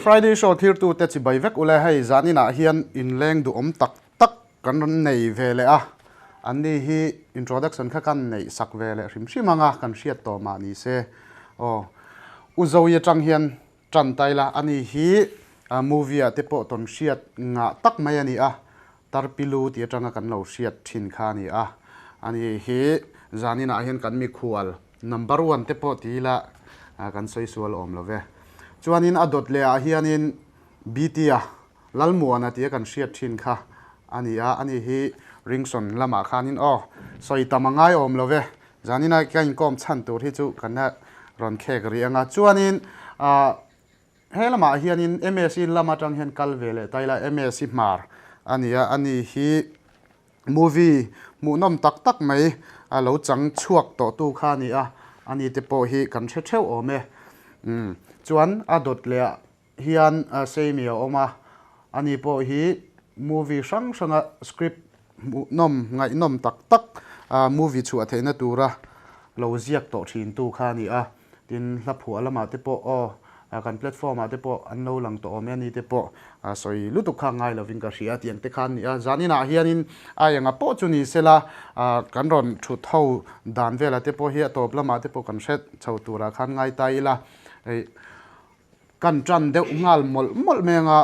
Friday show thirtute chibai vek ule hei zaninah hian inleng duhawm tak tak kan rawn nei ve leh a, anni hi introduction kha kan neih sak ve leh hrim hrim anga kan hriat tawh mah ni se aw. U Zoe atang hian tan ta ila ani hi movie ah te pawh tawn hriat ngah tak mai a ni a, Tarpilu tih atanga kan lo hriat thin kha a ni a, ani hi zaninah hian kan mikhual Number one te pawh ti ila kan sawi sual awm lo ve. Chuanin a dawt leh ah hianin BT-a, Lalmuana tia kan hriat thin kha a ni a, ani hi Ringson lamah khanin aw sawi tam a ngai awm lo ve. Zanina ka inkawm chhan tur hi chu kan la rawn khek rih ang a. Chuanin he lamah hianin MSc lam atang hian kal ve leh ta ila MSc Hmar a ni a, ani hi Movie hmuhnawm tak tak mai a lo chang chhuak tawh tu kha a ni a, a ni te pawh hi kan hre theuh awm e. Umm chuan a dawt leh ah hian Seimi a awm a, a ni pawh hi movie hrang hranga script hmuhnawm ngaihnawm tak tak movie chhuah theihna tura lo ziak tawh thin tu kha a ni a. Tin, hla phuah lamah te pawh aw, kan platform ah te pawh an lo lang tawh awm e, ani te pawh sawi lutuk kha ngai lovin ka hria tiang te khan ni a. Zaninah hianin a enga pawh chu ni sela, kan rawn thut ho dan velah te pawh hi a tawp lamah te pawh kan hre chho turah khan ngai ta ila, kan tan deuh nghal mawlh mawlh mai anga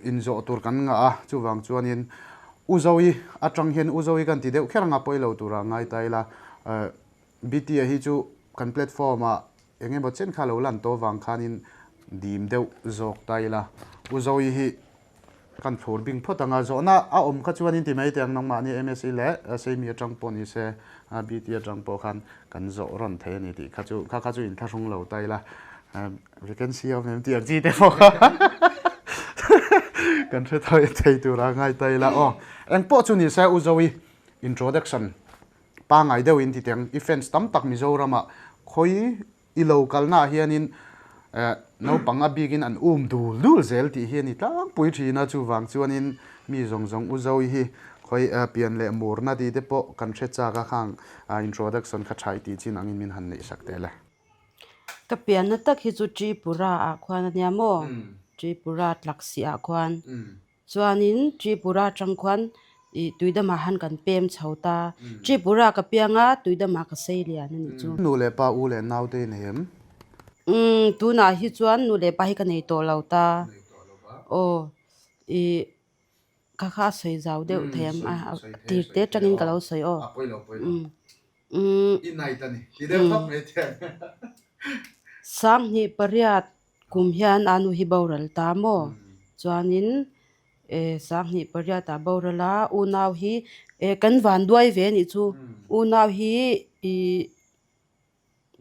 inzawh tur kan ngah a, chuvang chuanin U Zoe atang hian U Zoe kan ti deuh kher anga pawi lo turah ngai ta ila. BT-a hi chu kan platform-ah eng emaw chen kha lo lan tawh vang khanin dim deuh zawk ta ila. U Zoe hi kan thlur bing phawt ang a, zawhna a awm kha chuan in ti mai teh ang nangmahni MSc leh Seimi atang pawh ni se BT atang pawh khan kan zawh rawn thei a ni tih kha chu kha kha chu inthlahrung lo ta ila. Vacancy a awm em tih ang chi te pawh kha kan hre thei tura ngai ta ila aw. Engpawh chu ni se U Zoe introduction Pangai deuh in ti teng i fans tam tak Mizoram ah khawi i lo kal na ah hian in naupang a bik in an um dul dul zel tih hi a ni tlangpui thin a, chuvang chuan in mi zawng zawng u Zoe hi khawi pian leh murna tih te pawh kan hre chak a khang introduction kha tha i tih chin ang in min han neih sak teh le. Ka pianna tak hi chu Tripura ah khuan a nia maw? Tripura tlaksih ah khuan. Chuanin Tripura atang khuan ih Tuidamah han kan pem chho ta. Tripura ka piang a, Tuidamah ka sei lian a nih chu. Nu leh pa u leh nau te i nei em? Umm tunah hi chuan nu leh pa hi ka nei tawh lo ta. Aw ih ka kha a sawi zau deuh thei ang a, tir te atangin ka lo sawi aw. Umm umm. Sanghnih pariat Kum hian a nu hi boral ta maw? Chuanin eh 2008 ah boral a, unau hi eh kan van duai ve anih chu. Unau hi ih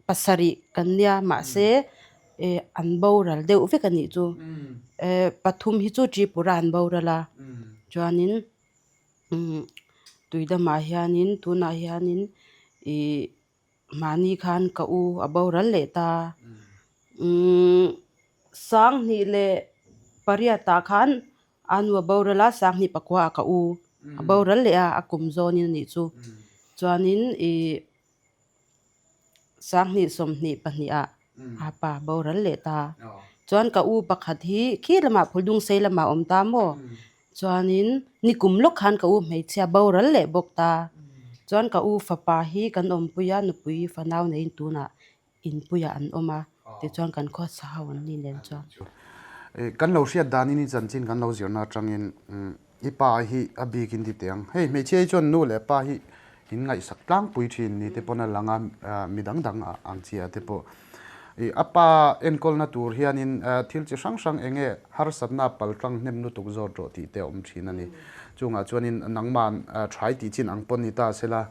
pasarih kan nia mahse eh an boral deuh vek anih chu. Eh pathum hi chu Tripura an boral a, chuanin umm Tuidamah hianin tunah hianin ih. Mahni khan ka u a boral leh ta. Umm 2008 ah khan a nu a boral a, 2009 ah ka u a boral leh a, a kum zawnin a nih chu. Chuanin ih 2022 ah a pa a boral leh ta. Chuan ka u pakhat hi khi lamah Phuldungsei lamah a awm ta maw? Chuanin nikum lawk khan ka u hmeichhia boral leh bawk ta. Chuan ka u fapa hi kan awmpui a, nupui fanau neiin tunah inpuiah an awm a, tichuan kan khawsa ho an ni nen chuan. Kan lo hriat danin i chanchin kan lo zirna atangin i pa hi a bikin ti teh ang. Hei hmeichhia hi chuan nu leh pa hi in ngaihsak tlangpui thin ni te pawn a lang a, mi dang dang ang chiah te pawh. I a pa enkawlna tur hianin thil chi hrang hrang eng nge harsatna pal tlang hnem lutuk zawt rawh tih te a awm thin a ni. Chungah chuanin nangmah thai tih chin ang pawn ni ta sela,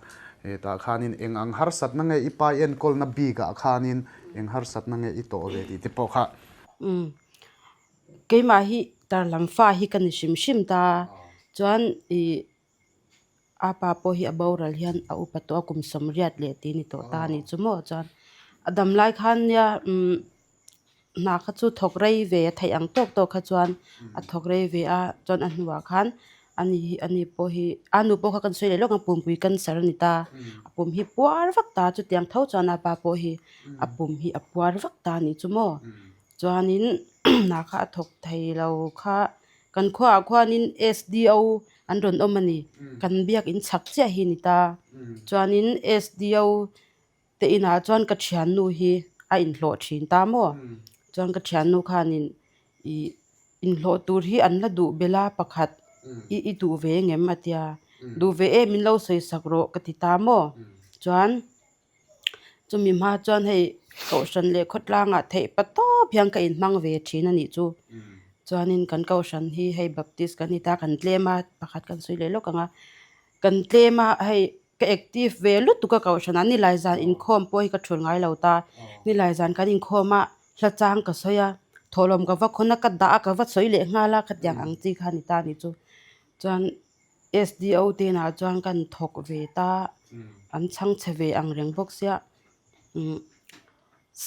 tah khanin eng ang harsatna nge i pa enkawlna bikah khanin eng harsatna nge i tawh ve tih te pawh kha. Umm keimah hi tarlam fa hi ka ni hrim hrim ta chuan i A pa pawh hi a boral hian a upa tawh a kum 80 leh tih a ni tawh ta a nih chu maw chuan a dam lai khan nia umm hna kha chu thawk rei ve a theih ang tawk tawk kha chuan a thawk rei ve a chuan a hnuah khan ani hi ani pawh hi a nu pawh kha kan sawi leh lawk ang pumpui cancer a ni ta a pum hi puar vak ta chutiang tho chuan a pa pawh hi a pum hi a puar vak ta a nih chu maw chuanin. Hna kha a thawk thei lo kha kan khuaah khuanin SDO an rawn awm a ni. Kan biakin chhak chiah hi a ni ta. Chuanin SDO te inah chuan ka thiannu hi a inhlawh thin ta maw? Chuan ka thiannu khanin ih inhlawh tur hi an la duh belh a pakhat i i duh ve engem a tia. Duh ve em min lo sawi sak rawh ka ti ta maw? Chuan. Chumi hma chuan hei kohhran leh khawtlangah theih pa tawp hian ka inhmang ve thin a nih chu. Chuanin kan kohhran hi hei Baptist kan ni ta kan tlem a, pakhat kan sawi leh lawk ang a. Kan tlem a hei ka active ve lutuk a kohhran ah nilai zan inkhawm pawh hi ka thul ngai lo ta. Nilai zan kan inkhawm a hla chang ka sawi a, thawhlawm ka va khawn a ka dah a ka va sawi leh nghal a khatiang ang chi kha a ni ta a nih chu. Chuan. SDO te inah chuan kan thawk ve ta, an chhang chhe ve ang reng bawk sia. Umm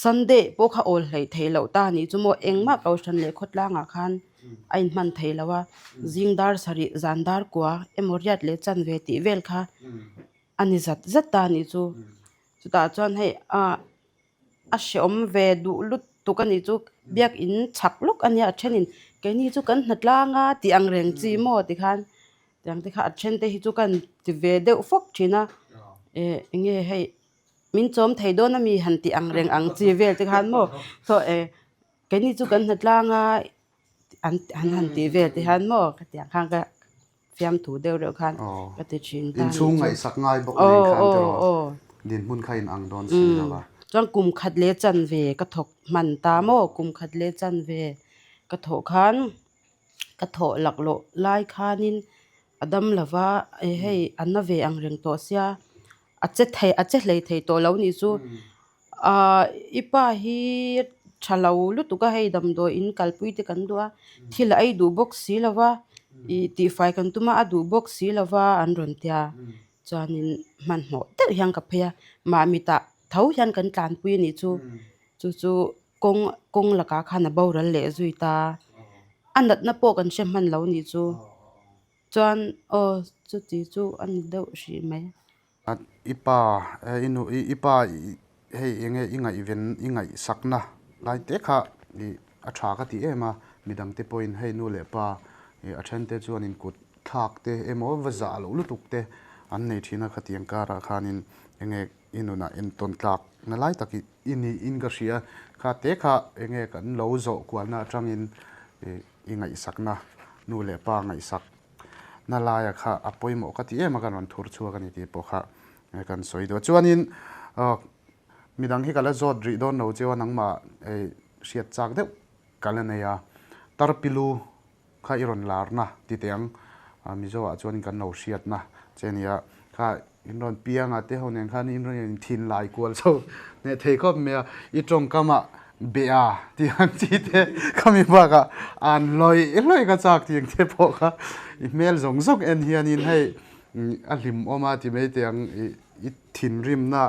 Sunday pawh kha awl hleih theih loh ta anih chu maw engmah kohhran leh khawtlangah khan a inhman theih loh a, zing dar sarih zan dar kua emaw riat leh chan ve tih vel kha a ni zat zat ta anih chu. Chutah chuan hei ah. A hrehawm ve duh lutuk a nih chu biakin chhak lawk a nia a thenin keini chu kan hna tlang a tih ang reng chi maw tikhan tiang te kha a then te hi chu kan ti ve deuh fawk thin a eh eng nge hei min chawm thei dawn ami han tih ang reng ang chi vel te khan maw saw eh keini chu kan hna tlang a an han han tih vel te hian maw khatiang khan ka. Fiamthu deuh reuh khan ka ti thin ta. Inchhung ngaihsak ngai bawk nen khan tiraw dinhmun kha in ang dawn si lo a. Chuan kum khat leh chanve ka thawk hman ta maw? Kum khat leh chanve ka thawh khan ka thawh laklawh lai khanin a dam lo va, hei a na ve ang reng tawh sia a che thei a che hlei thei tawh lo nih chu. Ahh i pa hi tha lo lutuk a hei damdawi in kalpui te kan duh a thil a ei duh bawk si lo va ih tihfai kan tum a a duh bawk si lo va an rawn tia chuanin hmanhmawh deuh hian ka phei a mahmitah tho hian kan tlanpui a nih chu chu chu kawng kawng lakah khan a boral leh zui ta a natna pawh kan hre hman lo nih chu chuan aw chuti chu a ni deuh hrih mai. I pa i nu i pa hei eng nge i ngaihven i ngaihsakna lai te kha ih a tha ka ti em a, midang te pawhin hei nu leh pa ih a then te chuan in kut thlak te emaw va zah loh lutuk te an nei thin a khatiang karah khanin eng nge i nunah entawn tlak na lai tak i niin ka hria kha te kha eng nge kan lo zawh kualna atangin ih i ngaihsakna nu leh pa ngaihsak Na laia kha a pawimawh ka ti em a, kan rawn thur chhuak a ni tih pawh kha kan sawi duh a. Chuanin midang hi ka la zawt rih dawn lo cheu a, nangmah hriat chak deuh ka la nei a. Tarpilu kha i rawn larna ti teh ang, Mizoah chuanin kan lo hriatna che a ni a. Kha in rawn piang a te ho nen khan in rawn in thin lai kual chho hneh thei khawp mai a, i tawngkam ah be a tih ang chi te khami bakah an hlawih hlawih ka chak tih ang te pawh kha i hmel zawng zawng en hianin hei a hlimawm a ti mai teh ang i thinrimna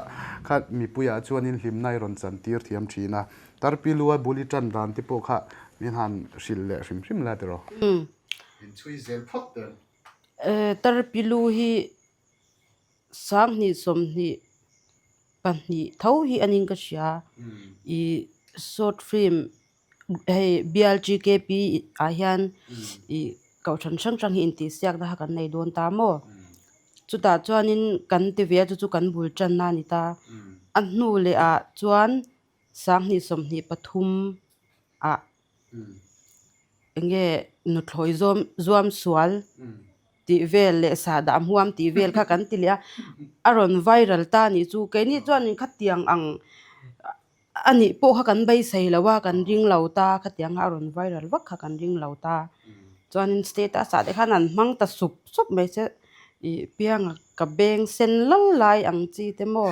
kha mipuiah chuanin hlimna i rawn chantir thiam thin a, Tarpilu a bul i tan dan te pawh kha min han hrilh leh hrim hrim la tiraw? Inchhui zel phawt teh ang. Tarpilu hi 20 22 tho hi a ning ka hria. Ih short film hei BLGKP ah hian ih kohhran hrang hrang hi intihsiakna kha kan nei dawn ta maw? Chutah chuanin kan ti ve a chu chu kan bul tanna a ni ta. A hnu leh ah chuan 2023 ah. Enge nuthlawi zawm zuam sual tih vel leh sahdah hmuam tih vel kha kan ti leh a, a rawn viral ta anih chu keini chuan khatiang ang anih pawh kha kan beisei lo a kan ring lo ta khatiang a rawn viral vak kha kan ring lo ta chuanin status ah te khan an hmang ta sup sup mai che ih pianga Ka beng sen lal lai ang chi te maw?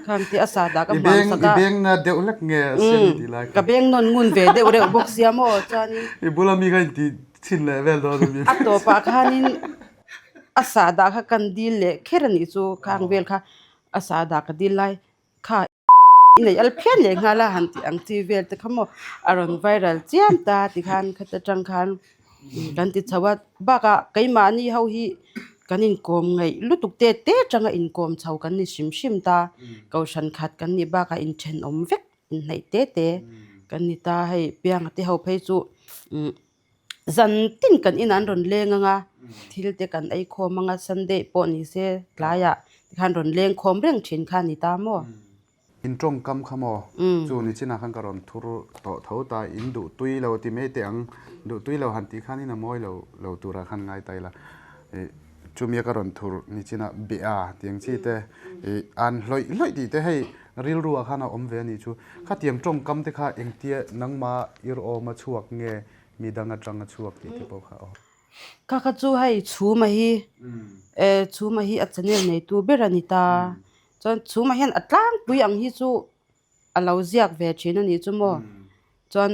Khan tih a sat ah ka hman sak a. I beng na deuh hlek nge a sen tih lai kha? Ka beng nawn ngun ve deuh reuh bawk sia maw chuanin. I bula mi kha inti chhin leh vel dawn a mi. A tawpah khanin a sahdah kha kan dil leh kher a nih chu khang vel kha a sahdah ka dil lai kha. I neih al phian leh nghal a han tih ang chi vel te kha maw a rawn viral chiam ta tikhan khata tang khan kan ti chho a bakah keimahni ho hi kan inkawm ngaih lutuk te te atanga inkawm chho kan ni hrim hrim ta kohhran khat kan nih bakah inthenawm vek inhnaih te te. Kan ni ta hei pianga te ho phei chu zan tin kan inah an rawn leng ang a, thil te kan ei khawm ang a, Sunday pawh ni se tlaiah tikhan rawn leng khawm reng thin kha a ni ta maw? In tawngkam kha maw? Chu ni chinah khan ka rawn thur tawh tho ta, in duh tui lo ti mai teh ang, duh tui lo han tih khanin a mawi lo lo turah khan ngai ta ila. Chumia ka rawn thur ni chinah beh a tiang chi te ih an hlawih hlawih tih te hei rilru ah khan a awm ve a nih chu. Khatiang tawngkam te kha engtia nangma ir awm a chhuak nge mi dang atang a chhuak tih te pawh kha aw. Kha kha chu hei chhuma hi eh chhuma hi a channel neitu ber a ni ta. Chuan chhuma hian a tlangpui ang hi chu a lo ziak ve thin a nih chu maw. Chuan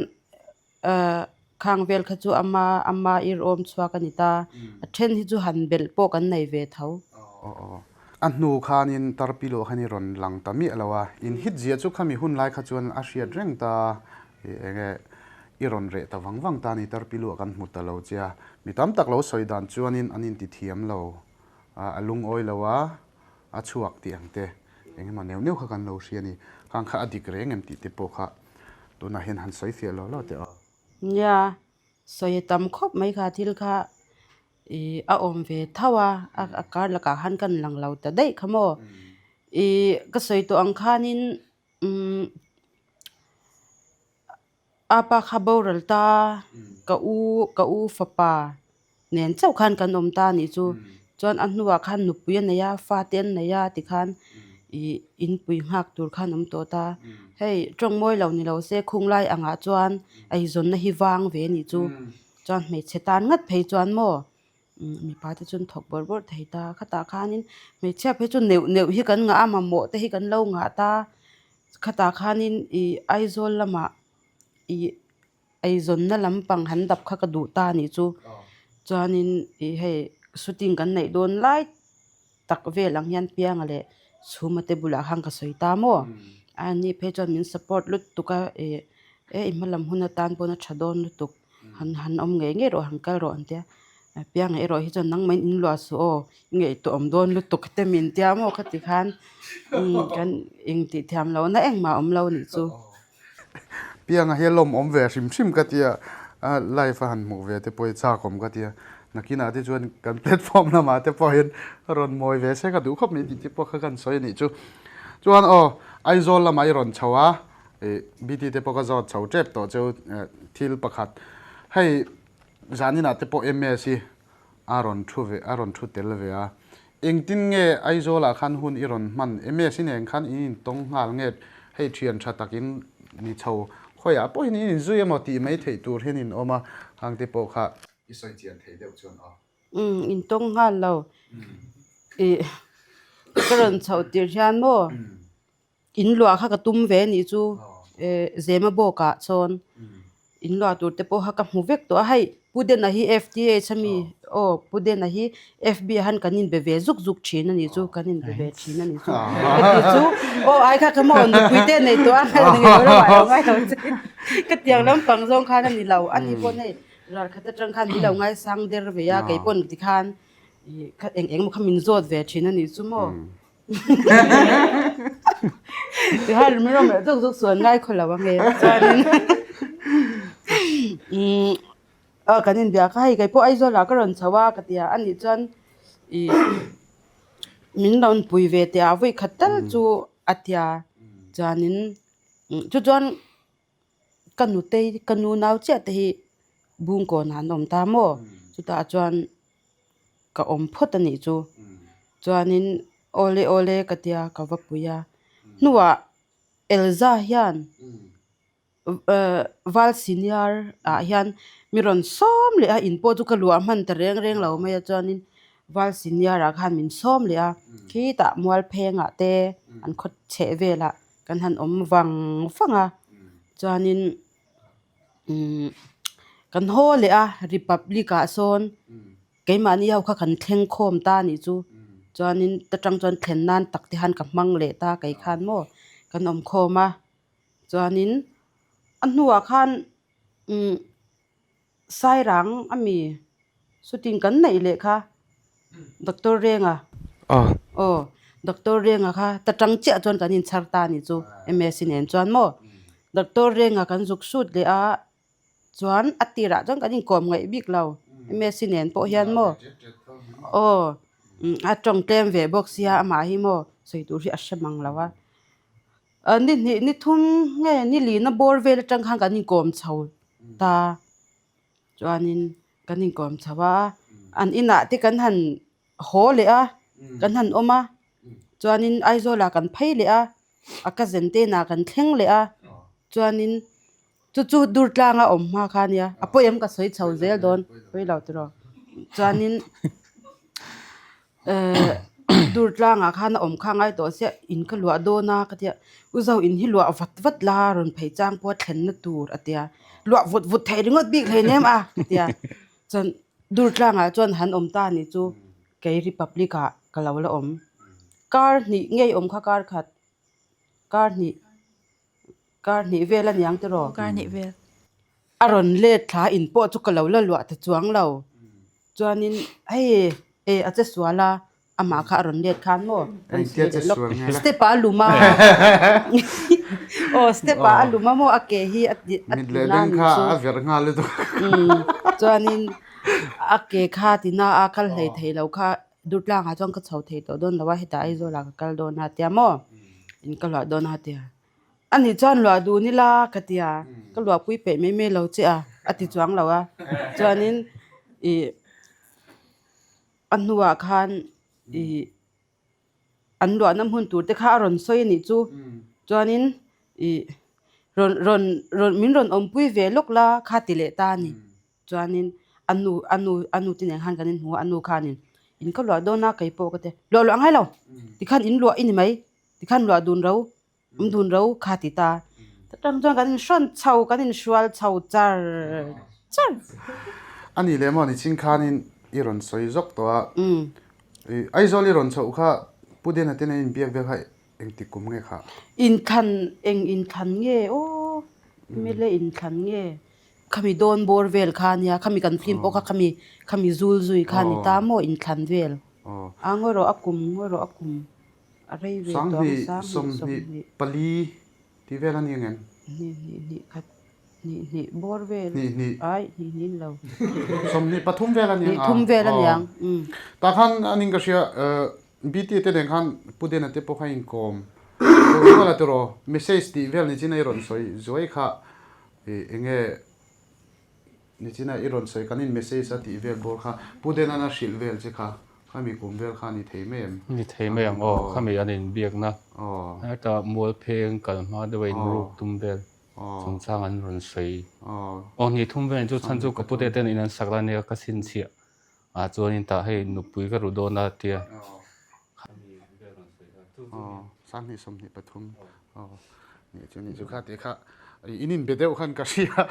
Ahh khang vel kha chu ama ama ir awm chhuak a ni ta. A then hi chu han belh pawh kan nei ve tho. Aw aw. A hnu khanin tarpiluah khan i rawn lang ta miah lo a. In hit zia chu khami hun lai kha chuan a hriat reng ta. I eng e i rawn reh ta vang vang ta a ni tarpiluah kan hmu ta lo che a. Mi tam tak lo sawi dan chuanin an inti thiam lo. A lungawi lo a, a chhuak tih ang te eng emaw neuh neuh kha kan lo hria a ni. Khang kha a dik reng em tih te pawh kha tunah hian han sawi fiah lo lo teh aw. Nia, sawi a tam khawp mai kha thil kha ih a awm ve tho a, a kar lakah khan kan lang lo ta daih kha maw. Ih ka sawi tawh ang khanin umm A pa kha boral ta, ka u ka u fapa nen chauh khan kan awm ta anih chu. Chuan a hnuah khan nupui a nei a, fate an nei a tikhan ih inpui nghak tur khan awm tawh ta. Hei tawng mawi lo ni lo se khung lai angah chuan eizawnna hi vang ve anih chu. Chuan hmeichhe tan ngat phei chuan maw mipa te chuan thawk bawrh bawrh thei ta. Khatah khanin hmeichhia phei chu neuh neuh hi kan ngah a, mamawh te hi kan lo ngah ta. Khatah khanin ih Aizawl lamah ih eizawnna lampang han dap kha ka duh ta anih chu. Chuanin ih hei shooting kan neih dawn lai tak vel ang hian Pianga leh Chhuma te bulah khan ka sawi ta maw. A ni phei chuan min support lutuk a ih e i hma lam hun atan pawn a tha dawn lutuk. Han han awm ngei ngei rawh han kal rawh an tia. Pianga erawh hi chuan nangmah in luah suh aw i ngaihtuah awm dawn lutuk te min tia maw khati khan kan engtih thiam loh na engmah a awm lo nih chu. Pianga hi a lawmawm ve hrim hrim ka tia live a han hmuh ve te pawh hi chak awm ka tia nakinah te chuan kan platform lamah te pawh hian rawn mawi ve se ka duh khawp mai tih te pawh kha kan sawi a nih chu. Chuan aw Aizawl lamah i rawn chho a ih BT te pawh ka zawt chho tep tawh cheu thil pakhat hei Zaninah te pawh MS hi a rawn thu ve a rawn thu tel ve a. Engtin nge Aizawlah khan hun i rawn hman? MS i nen khan in intawng nghal nge hei thian tha takin ni chho khawiah pawhin in inzui emaw tih mai theih tur hian in awm a, hang te pawh kha i sawi chian thei deuh chuan aw. Umm intawng nghal lo. Ih ka rawn chhoh tirh hian maw? In luah kha ka tum ve anih chu Zema bawkah chuan in luah tur te pawh kha ka hmu vek tawh a hei Pu Dena hi FTH ami aw Pu Dena hi FB ah khan kan inbe ve zuk zuk thin anih chu kan inbe ve thin anih chu ka ti chu aw ai kha ka maw nupui te nei tawh a ka tiang lampang zawng khan ani lo ani pawn hei ralkhat atang khan min lo ngaisang der ve a keipawn tikhan eng eng emaw kha min zawt ve thin anih chu maw. Tihar mi rawng leh zuk zuk chuan ngai khaw lo ang e chuanin umm a kan inbia kha hei keipawh Aizawl ah ka rawn chho a ka ti a anih chuan ih min rawn pui ve teh a vawi khat tal chu a tia chuanin chu chuan ka nutei ka nu nau chiah te hi Bungkawn ah an awm ta maw chutah chuan. ka awm phawt a nih chu. Chuanin awle awle ka tia ka va pui a. Hnuah Elza hian Val senior ah hian mi rawn sawm leh a, in pawh chu ka luah hman ta reng reng lo mai a chuanin Val senior ah khan min sawm leh a. Khitah Mualphengah te an khaw chheh velah kan han awm vang vang a. Chuanin umm kan haw leh a Republic ah sawn keimahni ho kha kan thleng khawm ta anih chu chuanin ta tang chuan thlen nan tak te khan ka hmang leh ta kei khan maw kan awm khawm a chuanin a hnuah khan umm Sairang a mi shooting kan neih leh kha Doctor Renga aw Doctor Renga kha ta tang chiah chuan kan inchhar ta anih chu M_S_C nen chuan maw. Doctor Renga kan zuk sut leh a, chuan a tirah chuan kan inkawm ngaih bik lo msc nen pawh hian maw aw a tawng tlem ve bawk sia amah hi maw sawi tur hi a hre mang lo a ni hnih ni thum nge ni lina bawr vel atang khan kan inkawm chho ta chuanin kan inkawm chho a an inah te kan han haw leh a kan han awm a chuanin Aizawl ah kan phei leh a a cousin te inah kan thleng leh a chuanin chu chu dur tlang a awm hma kha ania a pawi em ka sawi chho zel dawn pawi lo tiraw chuanin ehh dur tlangah khan a awm kha ngai tawh sia in ka luah dawn a ka tia u zo in hi luah vat vat la rawn phei chang pawh a thlenna tur a tia luah vut vut theih ringawt bik hleinem a ka tia chuan dur tlangah chuan han awm ta anih chu kei republic ah ka lo la awm kar hnih ngei awm kha kar khat kar hnih kar hnih vel a niang tiraw kar hnih vel a rawn let thla in pawh chu ka lo la luah ta chuang lo chuanin hei e a che sual a amah kha a rawn let khan maw step ah a lum a aw step ah a lum a maw a ke hi a ti a ti na ni chu chuanin a ke kha ti na a kal hlei thei lo kha Durtlang ah chuan ka chho thei tawh dawn lo a hetah Aizawl ah ka kal dawn a tia maw in ka luah dawn a tia ani chuan luah dun ila ka tia ka luahpui peih mai mai lo che a a ti chuang lo a chuanin ih a hnuah khan ih an luahna hmun tur te kha a rawn sawi a nih chu chuanin ih rawn rawn rawn min rawn awmpui ve lawk la kha ti leh ta a ni chuanin a nu a nu a nu te nen khan kan inhmu a a nu khanin in ka luah dawn a kei pawh ka ti luah luah ngai lo tikhan in luah i ni mai tikhan luah dun ro Awm dun ro kha ti ta. Tang chuan kan inhrawn chho, kan inhrual chho char char. A nih leh maw nichin khanin i rawn sawi zawk tawh a. Aizawl i rawn chhoh kha Pu Dena te nen inbiak vel kha engtik kum nge kha? Inthlan, eng inthlan nge aw? Mla inthlan nge? Khami dawn bawr vel kha ania, khami kan film pawh kha khami khami zul zui kha ni ta maw inthlan vel. A ngawi rawh a kum, ngawi rawh a kum. A rei ve tawh ang sang 24 tih vel a ni ang em? Hnih hnih hnih khat hnih hnih bawr vel hnih hnih ai hnih hnih ni lo 23 vel a ni ang hnih thum vel a ni ang umm tah khan a ning ka hria BT te nen khan Pu Dena te pawh kha inkawm rual a tiraw message tih vel nichin a i rawn sawi zuai kha eng nge Nichina i rawn sawi kan in message a tih vel bawr kha Pu Denan a hrilh vel che kha khami kum vel kha ni thei mai em? Ni thei mai ang aw, khami an inbiakna heta Mualpheng kal hma deuha in ruk tum vel chungchang an rawn sawi. Aw ni thum vel chu chhan chu ka pute ten in an sak la nia ka chhinchhiah ah chuanin tah hei nupui ka ru dawn a tia. Aw 2023 aw nih chu nih chu kha tih kha in inbe deuh khan ka hria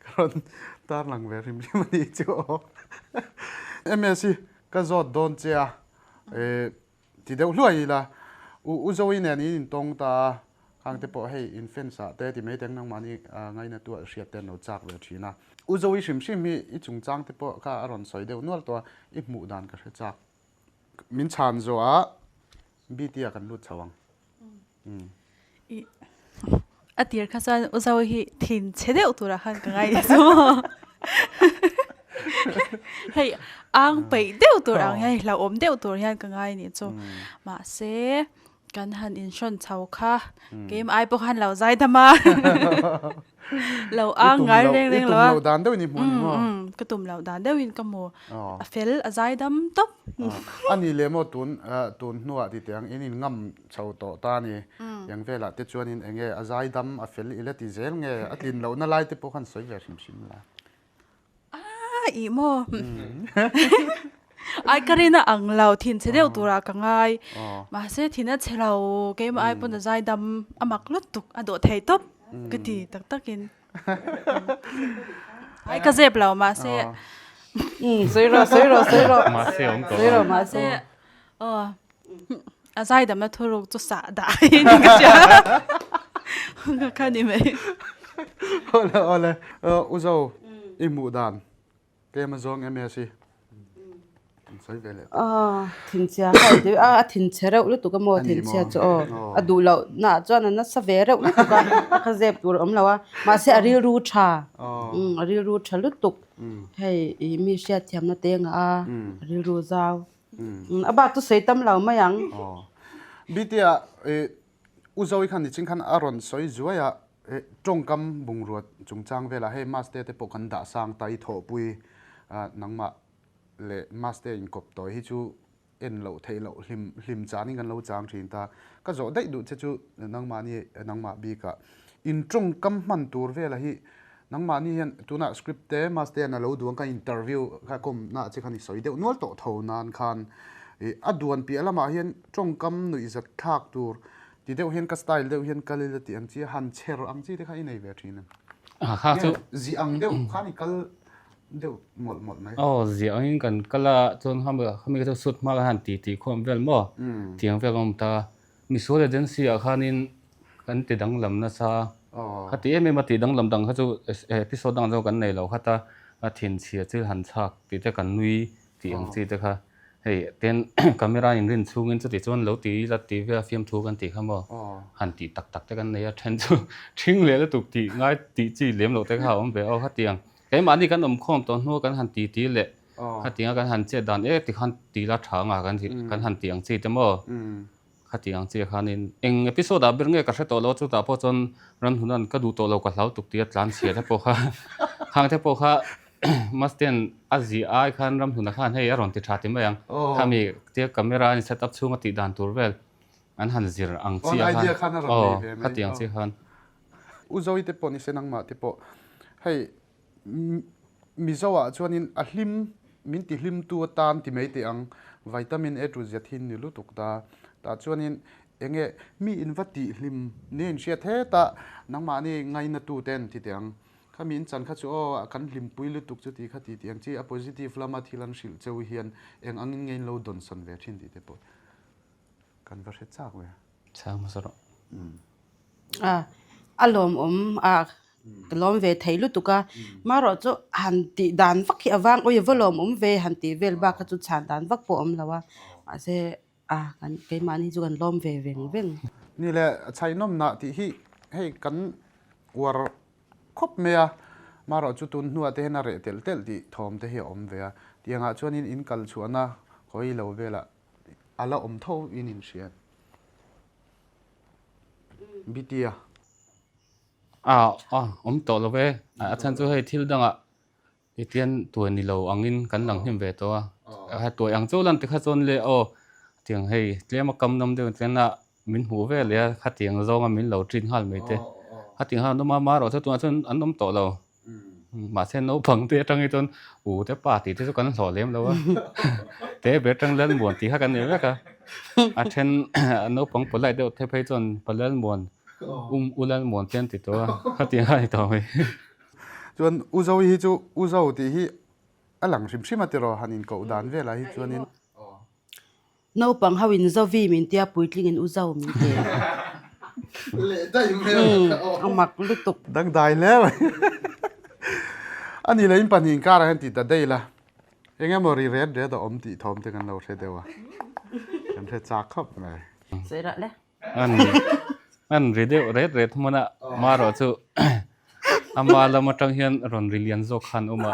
ka rawn tarlang ve hrim hrim a nih chu aw MS hi ka zawt dawn che a eh ti deuh hluai ila u u Zoe nen in intawng ta a khang te pawh hei in fence ah te ti mai teng nangmahni ngaina tu ah hriat te an lo chak ve thin a u Zoe hrim hrim hi i chungchang te pawh kha a rawn sawi deuh nual tawh a i hmuh dan ka hre chak. Min chhan zawh ah BT ah kan lut chho ang. A tir kha chuan U Zoe hi thin chhe deuh turah khan ka ngai chu. Hei ang peih deuh tur ang hian hlauhawm deuh tur hian ka ngai nih chu. Mahse Kan han inhrawn chho kha keimah ai pawh khan lo zai dam a lo ang ngai reng reng lo a i tum loh dan deuhin i hmu a ni maw ka tum loh dan deuhin ka hmu a fel a zai dam tawp a ni leh maw tun tun hnuah ti teh ang in in ngam chho tawh ta a ni eng velah te chuanin eng nge a zai dam a fel i la ti zel nge a tlin lohna lai te pawh khan sawi ve hrim hrim la. Ah ih maw ai ka rin a ang lo thin chhe deuh turah ka ngai mahse thin a chhe lo keimah ai pawn a zai dam a mak lutuk a dawh thei tawp ka ti tak takin ai ka zep lo mahse sawi rawh sawi rawh sawi rawh mahse awm tawh sawi rawh mahse aw A zaidamna thuruk chu sah dah hi ni ka hria. Ka kha ni mai. Awle awle u zo i hmuh dan tlem a zawng em e si. Sawi ve leh tawh. Aw thinchhia kha i ti a, a thinchhe reuh lutuk a maw thinchhia chu aw. A duh loh na ah chuan a nasa ve reuh lutuk a, a kha zep tur a awm lo a. Mahse a rilru tha, a rilru tha lutuk. Hei i mi hriatthiamna te ngah a, a rilru zau. A bak chu sawi tam lo mai ang. Bta U Zoe khan nichin khan a rawn sawi zuai a, tawngkam bungrua chungchang velah hei Maste te pawh kan dah sang ta i thawhpui nangmah leh Maste inkawp tawi hi chu en loh theih loh hlim hlim chanin kan lo chang thin ta. Ka zawh daih duh che chu nangmahni nangmah bikah in tawngkam hman tur velah hi nangmahni hian tunah script te Maste an a lo duang kha interview kha kawmna che khan i sawi deuh nual tawh tho nan khan ih a duan piah lamah hian tawngkam nuihzat thlak tur ti deuh hian ka style deuh hian kal ila tih ang chi a han chher ang chi te kha i nei ve thin em? Kha chu Zi ang deuh khan i kal deuh mawlh mawlh mai. Aw ziah angin kan kal a chuan khami khami kha chu suit hma khan han ti tih khawm vel maw tiang vel a awm ta a. Misual agency ah khanin kan ti danglam nasa a ti em em a ti danglam dang kha chu episode dang zawng kan nei lo khat a a thinchhia chil han chhak tih te kan nui tih ang chi te kha hei ten camera in rin chhungin chuti chuan lo ti ila ti vel a fiamthu kan tih kha maw han tih tak tak te kan nei a then chu thing leh lutuk tih ngai tih chi lem loh te kha a awm ve aw khatiang keimahni kan awm khawm tawh hnu a kan han ti ti leh Khatianga kan han chet dan ek tikhan ti la tha anga kan kan han tih ang chi te maw? Khati ang chi khanin eng episode ah ber nge ka hre tawh lo chutah pawh chuan Ramhnuna'n ka duh tawh lo ka hlau tuk tia tlan chhia te pawh kha khang te pawh kha Mastean a ziah ai khan Ramhnuna khan hei a rawn ti tha ti mai ang khami tia camera a in set up chhunga tih dan tur vel an han zir ang chi ah khan aw khati ang chi khan. U Zoe te pawh ni se nangmah te pawh hei Mizo ah chuanin a hlim, min ti hlimtu atan ti mai teh ang, vitamin A to Z hi ni lutuk ta. Tah chuanin enge mi in va tih hlim nia in hriat hetah nangmahni ngainatu te an ti teh ang. Khami in chan kha chu aw kan hlimpui lutuk chu ti kha ti tih ang chi a positive lama thil an hrilh cheu hian eng angin nge in lo dawnsawn ve thin tih te pawh kan va hre chak ve. Chhang hmasa rawh. A, a lawmawm a, ka lawm ve thei lutuk a, marawh chu han tih dan vak hi a vang awi va lawmawm ve han tih vel bak kha chu chhan dan vak pawh a awm lo a, mahse a kan keimahni chu kan lawm ve veng veng. Ni le chhaihnawmnah tih hi hei kan uar khawp mai a, marawh chu tun hnuah te hian a reh telh telh tih thawm te hi a awm ve a, tiangah chuanin in kal chhuahna khawi lo velah a la awm tho in in hria. Bitia. A a awm tawh lo ve. A chhan chu hei thil dangah tihian tuai ni lo angin kan lang hnem ve tawh a. A tuai ang chu lan tikha chuan le aw tiang hei tlem a kam nawm deuh chuan a min hmuh ve leh a khatiang zawnga min lo treat nghal mai te. Khatiang khan an awm a, amaherawhchu chu tunah chuan an awm tawh lo. Mahse naupang te atang hi chuan u te pa tih te chu kan hlawh lem lo a, te ber atang Lalmuan tih kha kan nei vek a, a then naupang polite deuh te phei chuan pa Lalmuan um u Lalmuan te an ti tawh a, khatiang kha a ni tawh mai. Chuan U Zoe hi chu U Zo tih hi a lang hrim hrim a tiraw han inkoh dan velah hi chuanin. Naupang ho in Zovi min tia puitling in u Zo min ti. Leh daih mai a aw. A mak lutuk. Dangdai hle mai. A ni leh in pahnih inkarah hian ti ta daih la. Eng emaw ri ret ret a awm tih thawm te kan lo hre deuh a. Kan hre chak khawp mai. Sawi rah le. An an ri deuh ret ret hmun a, marawh chu ama lam atang hian rawn ri lian zawk khan awm a.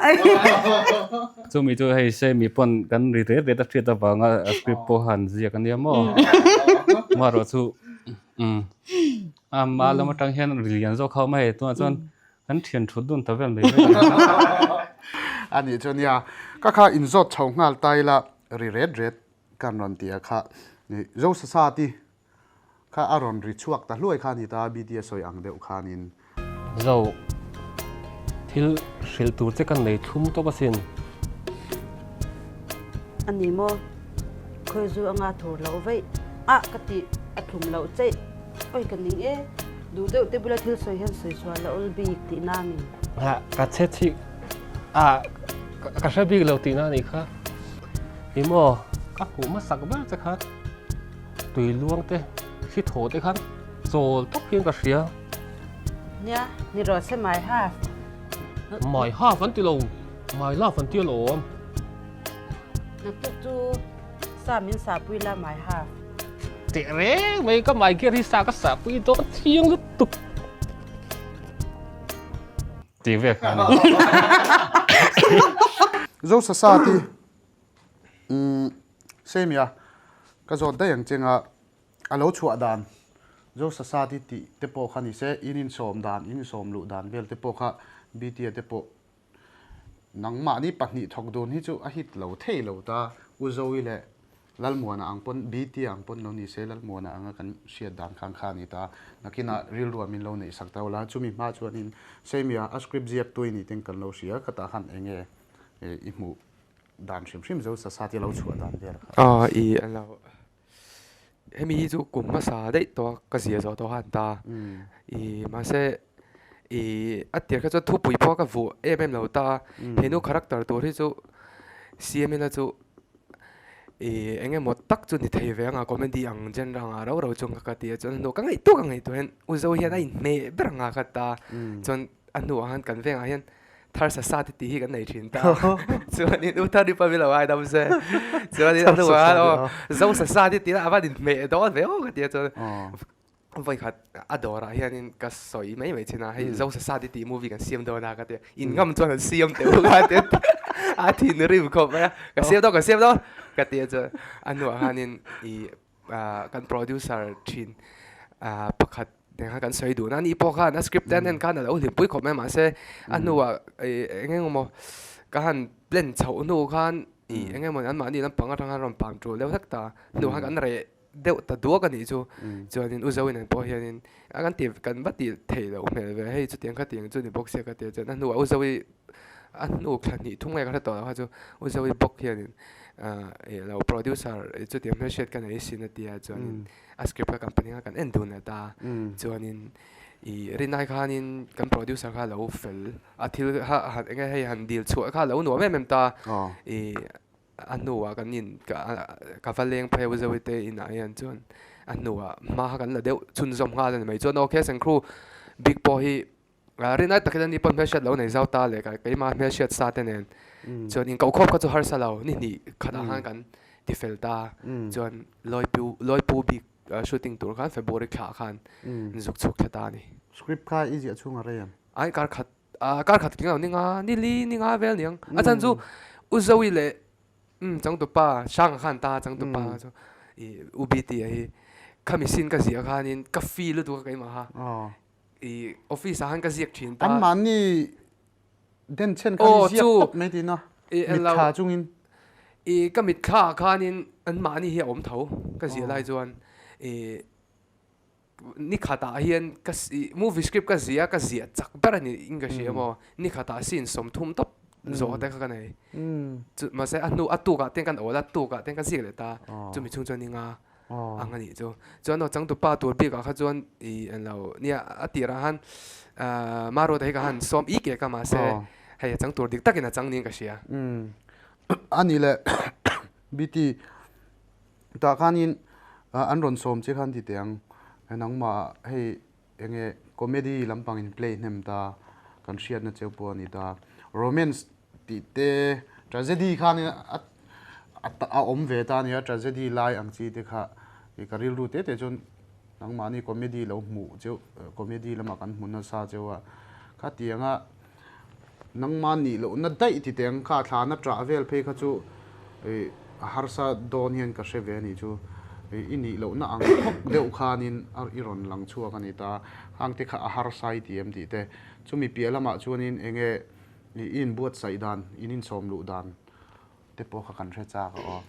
Chumi chu hei se mi pawn kan ri ret ret a hriat avanga a script pawh han ziak a nia maw. Marawh chu umm ama lam atang hian ri lian zawk kha a awm a hei tunah chuan kan thian thut dun ta vel mai vel a ni. A nih chu nia, ka kha inzawt chho nghal ta ila ri ret ret Kan rawn ti a kha Zosasati kha a rawn ri chhuak ta hluai kha a ni ta BTS sawi ang deuh khanin. Zo, thil hrilh tur che kan nei thlum tawp asin. A ni maw? Khawi zu anga thur loh veih ah ka tih a thlum loh cheih. Oi ka ning e, duh deuh te bula thil sawi hian sawi sual a awl bik tihna a ni. Ah, ka che chih ah ka hre bik lo tihna a nih kha. Ni maw, ka hmuh hmasak ber che khan tui luang te thli thaw te khan chawl tawp hian ka hria. Nia, ni rawh se my half. My half an ti lo, my love an ti alawm. Naktuk chu sa min sahpui la my half. Teh reng mai ka mai gear hi sa ka sahpui dawn thiang lutuk. Tih vel kha a ni. Zo sasa ti umm Semia ka zawt daih ang chenga a lo chhuah dan Zo sasa ti tih te pawh kha ni se in insawm dan in insawm luh dan vel te pawh kha BT-a te pawh Nangmahni pahnih thawk dun hi chu a hit lo thei lo ta. U Zoe leh Lalmuana ang pawn, BT ang pawn lo ni se, Lalmuana anga kan hriat dan khan kha a ni ta. Nakinah rilruah min lo neih sak ta ula, chumi hma chuanin Seimia a script ziak tui ni ten kan lo hria, khatah khan eng nge i hmuh dan hrim hrim zo sasa te lo chhuah dan vel kha. Aw i a lo. Hemi hi chu kum hmasa daih tawh a ka zia zawh tawh kha an ta. I mahse i a tir kha chuan thupui pawh ka vuah em em lo ta a. He nu character tur hi chu siam ila chu i eng emaw tak chu ni thei ve anga comedy ang genre anga rau rau chuan ka ti a chuan a hnu ka ngaihtuah ka ngaihtuah hian u zo hian a inhmeh ber anga ka ta chuan a hnuah khan kan vengah hian Thar sa sa te tih hi kan nei thin ta. Chuanin u thar ipa milo ai dam se. Chuanin a hnuah khan aw zo sa sa te tih a van inhmeh dawn ve aw ka ti a chuan vawi khat a dawrah hianin ka sawi mai mai thin a hei zo sa sa te tih movie kan siam dawn a ka ti a in ngam chuan an siam teh u ka ti a thinrim khawp mai a ka siam dawn ka siam dawn ka ti a chuan a hnuah khanin ih kan producer thin pakhat nen khan kan sawi dun a, ani pawh khan a script te an en khan a lo hlimpui khawp mai a mahse a hnuah ih eng eng emaw ka han plan chhoh hnu khan ih eng emaw anmahni lampang atang khan rawn pang tul deuh hlek ta hnuah khan kan reh deuh ta duak a nih chu chuanin u Zoin an pawh hianin a kan ti kan va tih theih loh hmel ve hei chutiang khatiang chu ni bawk sia ka ti a chuan a hnuah u Zoe A hnu thla hnih thung nge ka hre tawh lo kha chu U Zoe bawk hianin ih lo producer chutiang hmelhriat ka nei sin a tia chuanin a script kha company kha kan en dun leh ta chuanin ih rinai khanin kan producer kha lo fel a thil kha han eng nge hei han dil chhuah kha lo nuam em em ta ih a hnuah kan in ka va leng phei U Zoe te inah hian chuan a hnuah hma kha kan la deuh chhunzawm nghal a ni mai chuan okay Sengkru bik pawh hi Rinai takin ani pawn hmelhriat lo nei zau ta leh keimah hmelhriat sa te nen chuan inkohkhawp kha chu harsa lo ni hnih khatah khan kan ti fel ta chuan Lawipu Lawipu bik shooting tur khan February thla khan zuk chhuk thla ta a ni. Script kha i ziah chhung a rei em? Ai kar khat kar khat tling lo ni nga ni li ni nga vel niang a chhan chu U Zoe leh changtupa Hranga khan ta changtupa chu i U Bt-a hi khami scene ka ziah khanin ka feel lutuk a keimah kha. I office ah khan ka ziak thin ta. An mahni den chhen khan i ziak tawp mai tiin a mitthla chungin. I ka mitthla ah khanin an mahni hi a awm tho ka ziah lai chuan i ni khatah hian ka movie script ka ziah a ka ziah chak ber a ni in ka hria maw ni khatah scene 30 tawp zawh te kha ka nei chu mahse a hnu a tukah ten kan awl a tukah ten ka ziak leh ta chumi chhung chuan ni nga ang a nih chu. Chuan aw changtupa tur bikah kha chuan i an lo nia a tirah khan Maruata hi ka han sawm ik ek a mahse hei a chang tur dik takin a chang niin ka hria. A nih leh BT tah khanin an rawn sawm che khan ti teh ang nangmah hei enge comedy lampang in play hnem ta kan hriatna cheu pawh a ni ta romance tih te tragedy khan a a awm ve ta ania tragedy lai ang chi te kha ih ka rilru te te chuan nangmahni comedy lo hmuh cheu comedy lamah kan hmu nasa cheu a khatianga nangmah nih lohna daih ti teng kha thlana ṭah vel phei kha chu ih a harsa dawn hian ka hre ve a nih chu ih i nih lohna ang khawp deuh khanin a i rawn lang chhuak a ni ta hang te kha a harsa i ti em tih te chumi piah lamah chuanin eng nge I inbuatsaih dan, in insawm luh dan te pawh kha kan hre chak a aw.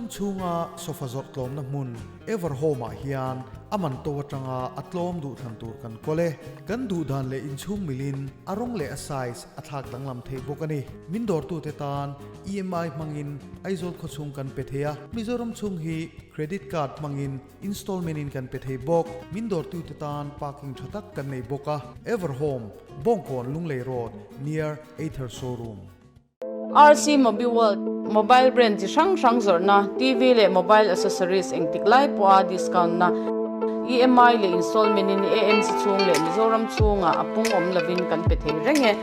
Mizoram chhunga sofa zawrh tlawmna hmun Everhome ah hian a man to atanga a tlawm duh thlan tur kan kawl e. Kan duh dan leh inchhung milin a rawng leh a size a thlak danglam thei bawk a ni. Min dawrtute tan EMI hmangin Aizawl khawchhung kan pe thei a, Mizoram chhung hi credit card hmangin installment in kan pe thei bawk. Min dawrtute tan parking tha tak kan nei bawk a. Everhome, Bawngkawn Lunglei Road, near Ather Showroom. RC Mobiworld, Mobile brand chi hrang hrang zawrhna, TV leh mobile accessories engtik lai pawha discount na, EMI leh installment in AMC chhung leh Mizoram chhungah a pung awm lovin kan pe thei reng e.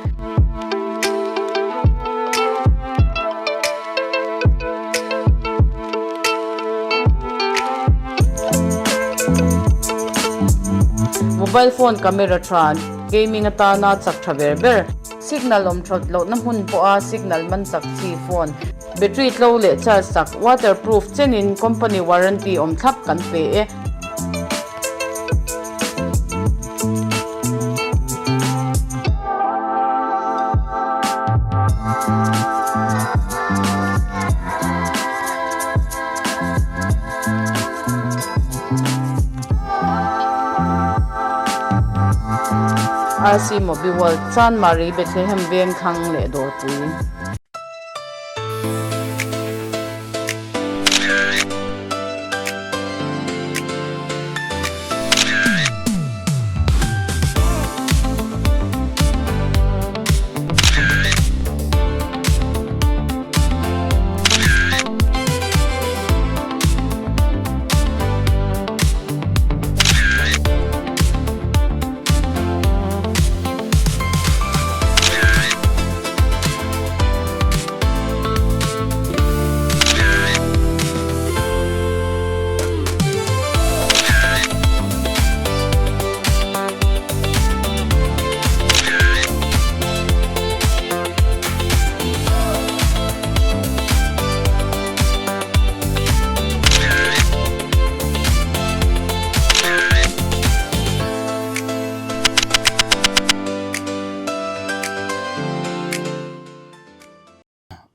Mobile phone camera tha, gaming atana chak tha ber ber. Signal awm that lohna hmun pawha signal man chak chi phone, battery tlo leh charge chak, waterproof chenin company warranty awm thlap kan pe e. RC Mobiworld, Chanmari, Bethlehem veng thlang leh dawrpui.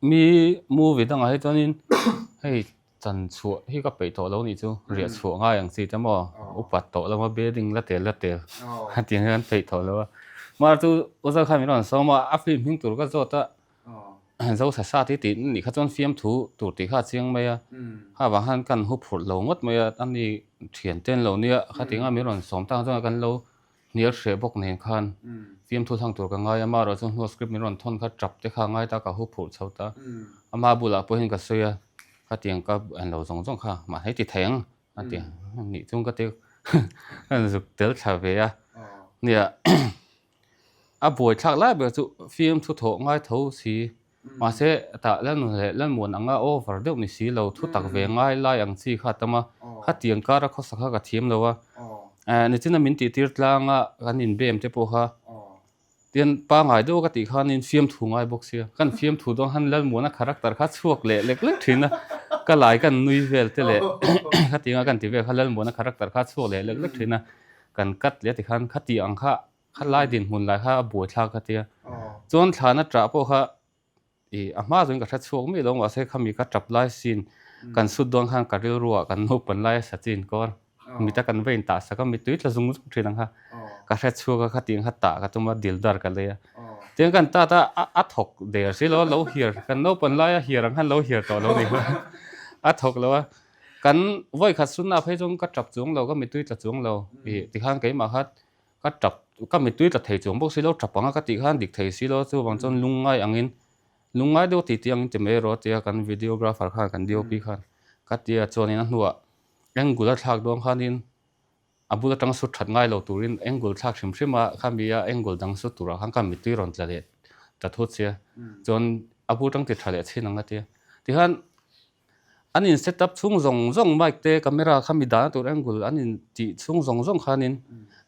Mi movie dangah hi chuanin hei chan chhuah hi ka peih tawh lo nih chu riah chhuah ngai ang chi te maw upat tawh lama building la tel la tel a tih ang hian peih tawh lo a mahse chu Uzal khan min rawn sawm a a film hming tur ka zawt a. Zo sa sa tih tih nih kha chuan fiamthu tur tih kha a chiang mai a, kha vang khan kan hu phurh lo ngawt mai a, a ni thian te an lo nia, khatinga min rawn sawm tak chuan kan lo hnial hreh bawk nen khan fiamthu thlang tur ka ngai a, amaherawh chu hnua script min rawn thawn kha tap te kha a ngai ta ka hu phurh chho ta, ama bulah pawhin ka sawi a, khatiang ka en lo zawng zawng kha mahni ti thei ang a ti nih chung ka ti ka zuk tel thla ve a, nia. A buaithlak lai ber chu fiamthu thawh ngai tho si. Mahse, tah Lalnun leh Lalmuan anga over deuh ni si lo, thu tak ve ngai lai ang chi kha a tam a. Khatiang kara khawsak kha ka thiam lo a. Nichina min tihtir tlanga kan inbem te pawh kha tian pangngai deuh ka tih khanin fiamthu ngai bawk sia. Kan fiamthu dawn khan Lalmuana character kha chhuak leh lek lek thin a. Ka lai kan nui vel te leh khatianga kan ti vel kha Lalmuana character kha chhuak leh lek lek thin a. Kan cut leh tikhan khati ang kha Kha lai dinhmun lai kha a buaithlak ka tia. Chuan thlana ṭah pawh kha ih a hma chuan ka hre chhuak miah lo mahse khami ka ṭap lai sin kan sut dawn khan ka rilruah kan naupan lai a sa chin kawr mita kan va intah sak a mittui tla zung zung ṭhin ang kha ka hre chhuak a khatiang kha tah ka tum a dil dar ka lei a. Tiang kan tat a a thawk der si lo a lo hiar kan naupan laia hiar ang khan lo hiar tawh lo ni a thawk lo a. Kan vawikhat sunna phei chuan ka ṭap chuang lo ka mittui tla chuang lo ih tikhan keimah kha Ka tap, ka mittui tla thei chuang bawk si lo, tap anga ka tih khan dik thei si lo, chuvang chuan lungngai angin, lungngai deuh tih tih angin ti mai rawh tia kan videographer khan, kan DOP khan ka ti a, chuanin a hnuah angle a thlak dawn khanin a bul atanga sut that ngai lo turin angle thlak hrim hrim a, khami a angle dang sut turah khan ka mittui rawn tla leh ta thut sia, chuan a bul atang ti tha leh chhin ang a tia, tikhan An in set up chhung zawng zawng mic te camera kha mi dahna tur angle an in tih chhung zawng zawng khanin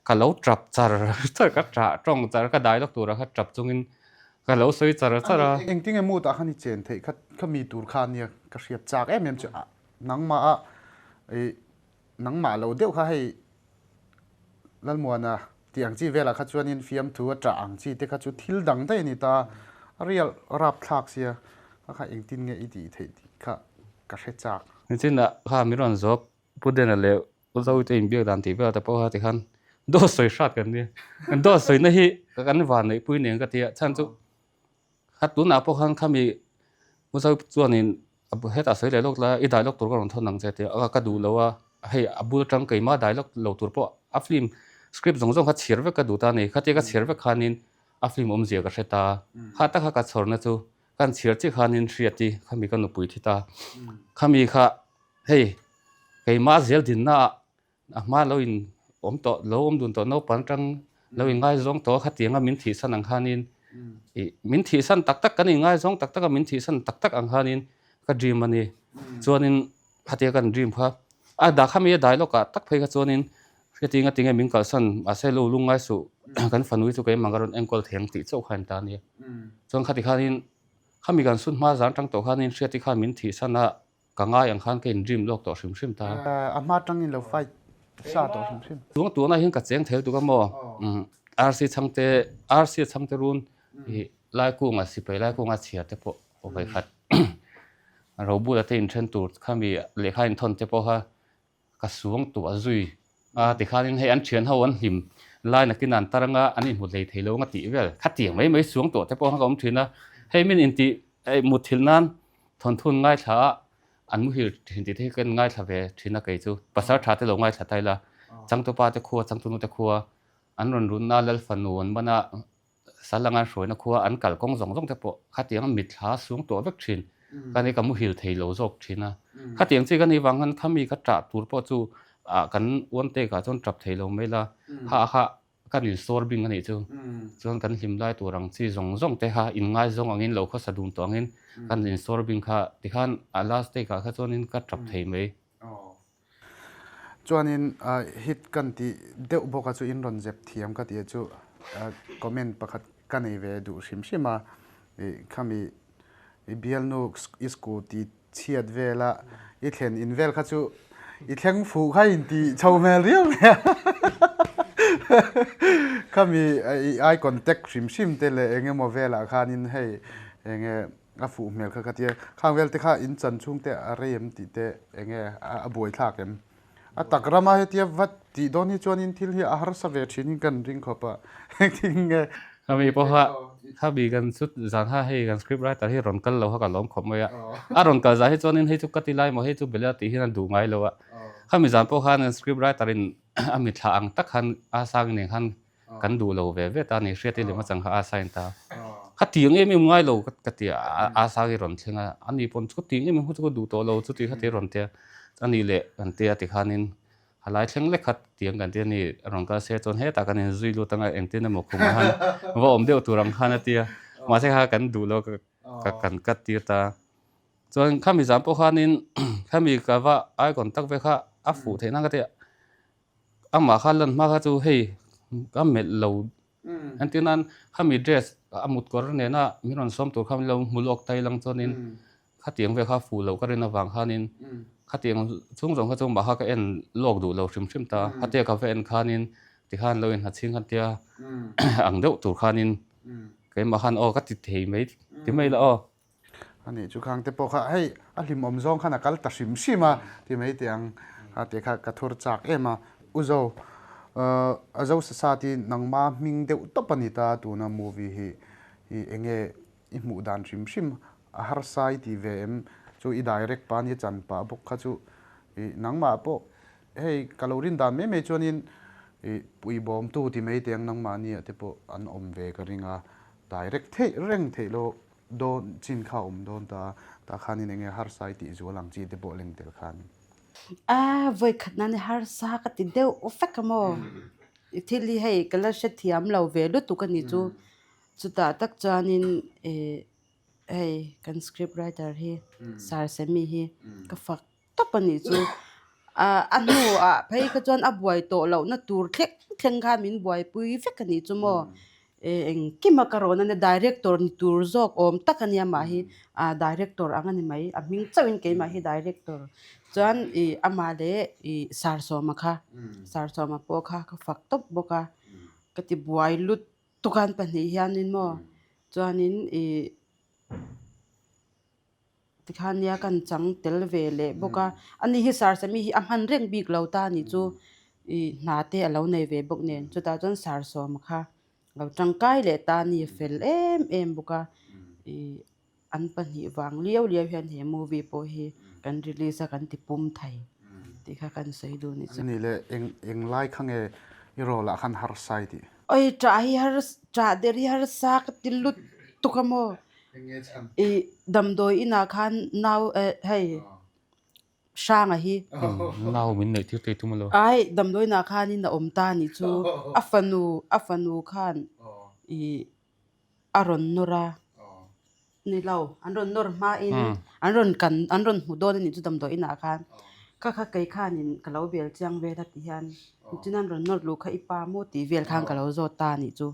ka lo tap char char ka tah tawng char ka dai lawk turah kha tap chungin ka lo sawi char char a. Engtinge mood ah khan i chen theih kha kha mi tur kha ania ka hriat chak em em chu nangmah a i nangmah lo deuh kha hei Lalmuana tih ang chi velah kha chuanin fiamthu a ṭah ang chi te kha chu thil dang daih a ni ta, a rial rap thlak sia, kha kha engtin nge i tih theih tih kha ka hre chak. Nichinah kha min rawn zawk Pu Dena leh U Zoite inbiak dan tih vel te pawh kha tikhan dawt sawi hrat kan nia. Dawt sawina hi kan van neihpui nen ka ti a, chhan chu kha tunah pawh khan khami U Zo chuanin hetah sawi leh lawk la i dialogue tur ka rawn thawn ang che tia a ka duh lo a, hei a bul atang keimah dialogue lo tur pawh a film script zawng zawng kha chhiar vek ka duh ta a ni. Khatia ka chhiar vek khanin a film awmzia ka hre ta. Kha taka ka chhawrna chu kan chhiar chiah khanin hriat i khami ka nupui thi ta. Khami kha hei keimah zel dinna ah a hma lo in awm tawh lo awm dun tawh naupang atang lo in ngaizawng tawh a khatianga min thihsan ang khanin ih min thihsan tak tak kan in ngaizawng tak tak a min thihsan tak tak ang khanin ka dream a ni. Chuanin khatia kan dream kha a dah khami a dialogue ah tak phei kha chuanin hriatinga tinge min kalsan mahse lo lungngai suh kan fanu hi chu keimah ka rawn enkawl thei ang tih chauh kha a ni ta a nia. Chuan khati khanin khami kan sun hma zan atang tawh khanin hriati khan min thihsan a Ka ngai ang khan ka in dream lawk tawh hrim hrim ta. A hma tangin lo fight sa tawh hrim hrim. Chuang tunah hian ka cheng thel tuk a maw? RC chhangte RC chhangte run i Laikunga sipai Laikunga chhiar te pawh aw vai khat Robula te inthen tur khami lehkha inthawn te pawh kha Ka suang tuah zui a tikhanin hei an thian ho an hlim lai nakin an tar anga an inhmu hlei thei lo anga tih vel khatiang mai mai suang tuah te pawh kha ka awm thin a, hei min intih mutthilh nan thawnthun ngaithla a an muhil thin tih te hi ka ngaithla ve thin a kei chu pasal tha te lo ngaithla ta ila changtupa te khua changtunu te khua an rawn runna Lalfanu an man a Sal anga hruaina khua an kal kawng zawng zawng te pawh khatiang mitthla sung tuah vek thin ka ni ka muhil thei lo zawk thin a. Khatiang chi ka nih vang khan khami ka tah tur pawh chu ah kan uan tek ah chuan tap thei lo mai la kha kha kan in sawr bing a nih chu chuan kan hlim lai tur ang chi zawng zawng te kha in ngaizawng angin lo khawsa dun tawh angin kan in sawr bing kha tikhan a last take ah kha chuanin ka tap thei mai. Chuanin hit kan tih deuh bawk a chu in rawn zep thiam ka tih a chu comment pakhat ka nei ve duh hrim hrim a, ih khami i bialnu i scooty chhiat vela i thlen in vel kha chu i thleng fuh kha in tih chho hmel riau mai a khami i eye contact hrim hrim te leh eng emaw velah khanin hei enge A fuh hmel kha ka tia. Khang vel te kha in chan chhung te a rei em tih te eng nge a buai thlak em? A tak rama hetia vat tih dawn hi chuanin thil hi a harsa ve thin in kan ring khawp a, engtin nge? Khami pawha khami kan chut zan kha hei kan script writer hi rawn kal lo kha ka lawm khawp mai a. A rawn kal zah hi chuanin hei chu ka ti lai maw hei chu Bela tih hian a duh ngai lo a. Khami zan pawh khan kan script writer in a mithla ang tak khan a sang nen khan kan duh lo ve ve ta a ni hriat i lem a chang kha a sign ta kha tiang em em ngai lo ka ti a a sang i rawn thleng a ani pawn chu tiang em em hu chu ka duh tawh lo chuti kha ti rawn tia ani leh kan tia tikhanin halai thleng lek kha tiang kan tia ni rawn kal se chuan hetah kan inzui lut anga engtin emaw khumah khan va awm deuh tur ang khan a tia mahse kha kan duh lo ka kan cut tir ta chuan khami zan pawh khanin khami ka va icon tak ve kha a fuh theih nan ka tia Amah kha lan hma kha chu hei ka melh lo entir nan khami dress a mut kawr nena min rawn sawm tur kha min lo hmu lawk ta ilang chuanin khatiang vel kha fuh loh ka rin avang khanin khatiang chhung zawng kha chu amah kha ka en lawk duh lo hrim hrim ta khatia ka va en khanin tikhan lo inhachhing khan tia ang deuh tur khanin keimah khan aw ka ti thei mai ti mai la aw. A nih chu khang te pawh kha hei a hlimawm zawng khan a kal ta hrim hrim a ti mai teh ang a tih kha ka thur chak em a. U Zo, a Zo Sasa ti nangma hming deuh tawp a ni ta tuna movie hi i enge i hmuh dan hrim hrim a harsa i ti ve em chu i direct pa nia chan pah bawk kha chu i nangmah pawh hei ka lo rin dan mai mai chuanin i puibawmtu ti mai teh ang nangmahnia te pawh an awm ve ka ring a direct theih reng theih lo Dawn chin kha awm dawn ta, tah khanin enge harsa i tih zual ang chi te pawh leng tel khan. A vawi khat nan i harsa ka ti deuh vek a maw? I thil hi hei ka la hrethiam lo ve lutuk a ni chu. Chutah tak chuanin ih hei kan script writer hi Sir Semi hi ka fak tawp a nih chu. A hnuah phei kha chuan a buai tawh lohna tur thleng thleng khan min buaipui vek a nih chu maw. Engkima ka rawn a nia, director ni tur zawk awm tak a nia mah hi, director ang a ni mai, a hming chauhin keimah hi director. Chuan ih amah leh ih Sarsawma kha, Sarsawma pawh kha ka fak tawp bawk a, ka ti buai lutuk a an pahnih hianin maw. Chuanin ih. Tikhan nia kan chang tel ve leh bawk a, ani hi Sarsami hi a hman reng bik lo ta anih chu ih hna te a lo nei ve bawk nen chutah chuan Sarsawma kha lo tangkai leh ta a ni a fel em em bawk a ih an pahnih vang liau liau hian he movie pawh hi kan release a kan ti pum thei tih kha kan sawi duh anih chu. Ani leh eng eng lai kha nge i role ah khan harsa i tih? Oi ṭah hi har ṭah der hi harsa ka ti lut tuk a maw? I damdawi inah khan nau eh hei Hranga hi. Nau min neih tir thei tum alo. Ai damdawi inah khanin a awm ta anih chu a fanu a fanu khan i a rawn nawr a ni lo an rawn nawr hmain an rawn kan an rawn hmu dawn anih chu damdawi inah khan kha kha kei khanin ka lo bel chiang vel a ti hian nichina an rawn nawr luh kha i pa maw tih vel khan ka lo zawt ta anih chu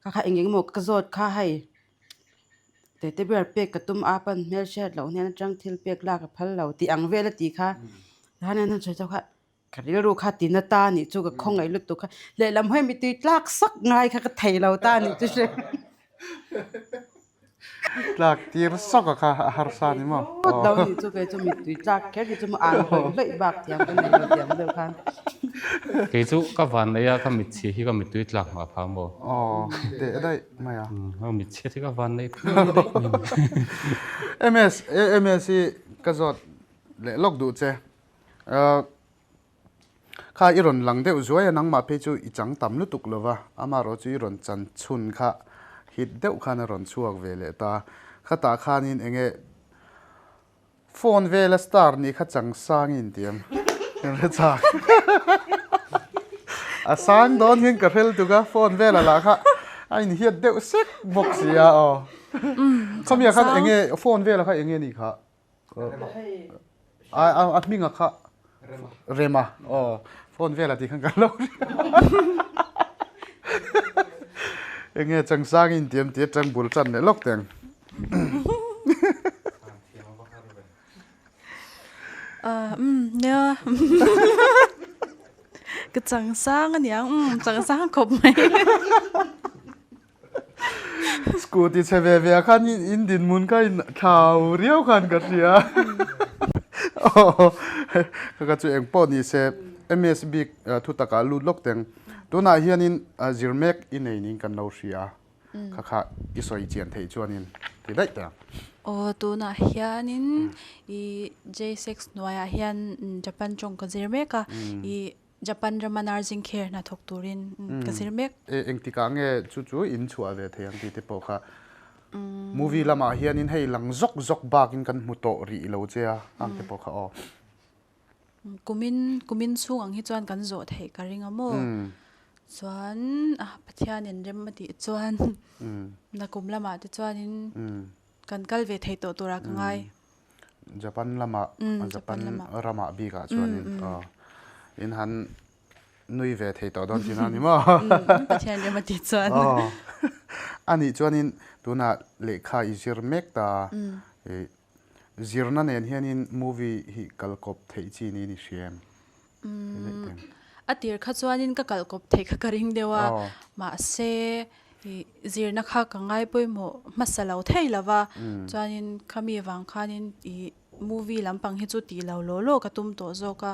kha kha eng eng emaw ka zawt kha hei. Tete ber pek ka tum a pan hmelhriat loh hnen atang thil pek lak a phal lo tih ang vel a ti kha tihian an han sawi chauh kha ka rilru kha ti na ta anih chu ka khawngaih lutuk kha lehlam hawi mitui tlak sak ngai kha ka thei lo ta anih chu hre. Tlak tir sawk a kha a harsa ni maw? Phut lo anih chu kei chu mitui tlak kher hi chu maw an hlawih hlawih bak thiam ka nei lo tiang deuh khan. Kei chu ka van nei a ka mitchhi hi ka mitui tlak hmah phah maw? Aw teh daih. Mai a. Ho mit chhiat hi ka van nei phur daih mai. MS, MS hi ka zawt leh lawk duh che. Kha i rawn lang deuh zuai a, nangmah phei chu i chang tam lutuk lo va, amaherawh chu i rawn chan chhun kha hit deuh khan a rawn chhuak ve leh ta. Khatah khanin enge Phone vela star nih kha chang sang in ti ang kan hre chak. A sang dawn hian ka hrel tuk a, phone vela lah kha a inhiat deuh sek bawk si a aw. Khawmia khan enge phone vela kha enge nih kha? A hminga kha Rema aw phone vela tih khan kan lo hria. Enge chang sang in ti ang tih atang bul tan leh lawk teng. Nia ka chang sang aniang umm chang sang khawp mai. Scooty chhe ve ve ah khan in dinhmun kha in thlau riau khan ka hria. Ka ka chu eng pawh ni se MS bik thu takah lut lawk teng. Tunah hianin zir mek i nei niin kan lo hria. Kha kha i sawi chian theih chuanin ti daih teh ang. Aw tunah hianin i J6 hnuaiah hian Japan tawng ka zir mek a, i Japan rama nursing care hna thawk turin ka zir mek. E engtikah nge chu chu in chhuah ve thei ang tih te pawh kha movie lamah hianin hei lang zawk zawk bakin kan hmu tawh rih lo che a ang te pawh kha aw. Kumin kumin chhung ang hi chuan kan zawh theih ka ring a maw? Chuan Pathianin rem a tih chuan nakum lamah te chuanin kan kal ve thei tawh turah ka ngai. Japan lamah Japan ramah bikah chuanin in han nui ve thei tawh dawn thin a ni maw? Pathian rem a tih chuan. Anih chuanin tunah lehkha i zir mek ta Zirna nen hianin movie hi kal kawp theih chi niin i hria em? Umm, a tir kha chuanin ka kal kawp theih kha ka ring deuh a, mahse zirna kha ka ngai pawimawh hmasa lo thei lo va, chuanin khami vang khanin ih movie lampang hi chu tih lo law law ka tum tawh zawk a,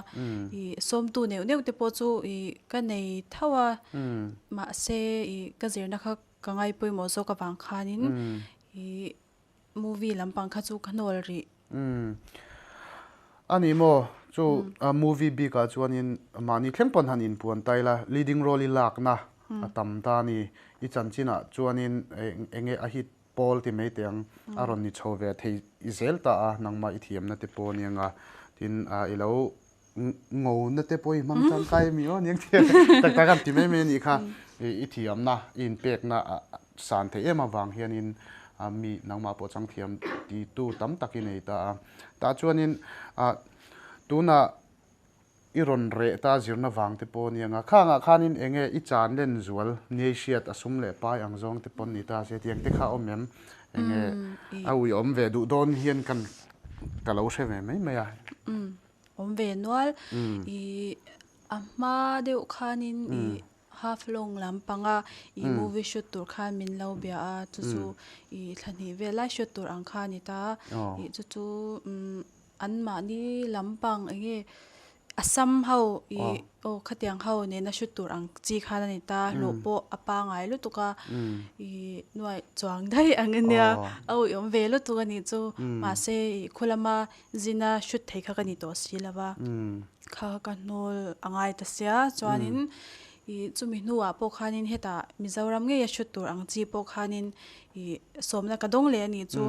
ih sawmtu neuh neuh te pawh chu ih ka nei tho a, mahse ih ka zirna kha ka ngai pawimawh zawk avang khanin ih Movie lampang kha chu ka hnawl rih. Umm. A ni maw? Chu movie bikah chuanin mahni thleng pawn han inpuan ta ila, leading role i lakna a tam ta a ni. I chanchinah chuanin eng nge a hit pawl ti mai teh ang a rawn ni chho ve thei zel ta a, nangmah i thiamna te pawh a ni ang a. Tin, i lo Ngona te pawh i hmang tangkai mi aw aniang tih tak tak an ti mai mai a nih kha. I thiamna, i inpekna san theih em avang hianin mi nangmah pawh chang thiam titu tam tak i nei ta a. Tah chuanin tunah i rawn reh ta zirna vang te pawh a ni ang a. Khangah khanin eng nge i chan len zual niai hriat a sum leh pai ang zawng te pawn ni ta se tiang te kha awm em? Eng nge a uiawm ve duh dawn hian kan ka lo hre ve mai mai a. Awm ve nual. I a hma deuh khanin i Half Long lampanga ih movie shoot tur khan min lo bia a, chu chu ih thla hnih vel lai shoot tur ang kha a ni ta. Ih chu chu umm anmahni lampang eng nge Assam ho ih aw khatiang ho nena shoot tur ang chi khan a ni ta, hlawh pawh a pangai lutuk a, ih nuaih chuang daih ang a nia, a uiawm ve lutuk a nih chu. Mahse ih khu lama zina shoot thei kha ka ni tawh si lo va, kha ka hnawl a ngai ta sia, chuanin ih chumi hnuah pawh khanin hetah Mizoram ngeia shoot tur ang chi pawh khanin ih sawmna ka dawng leh a nih chu,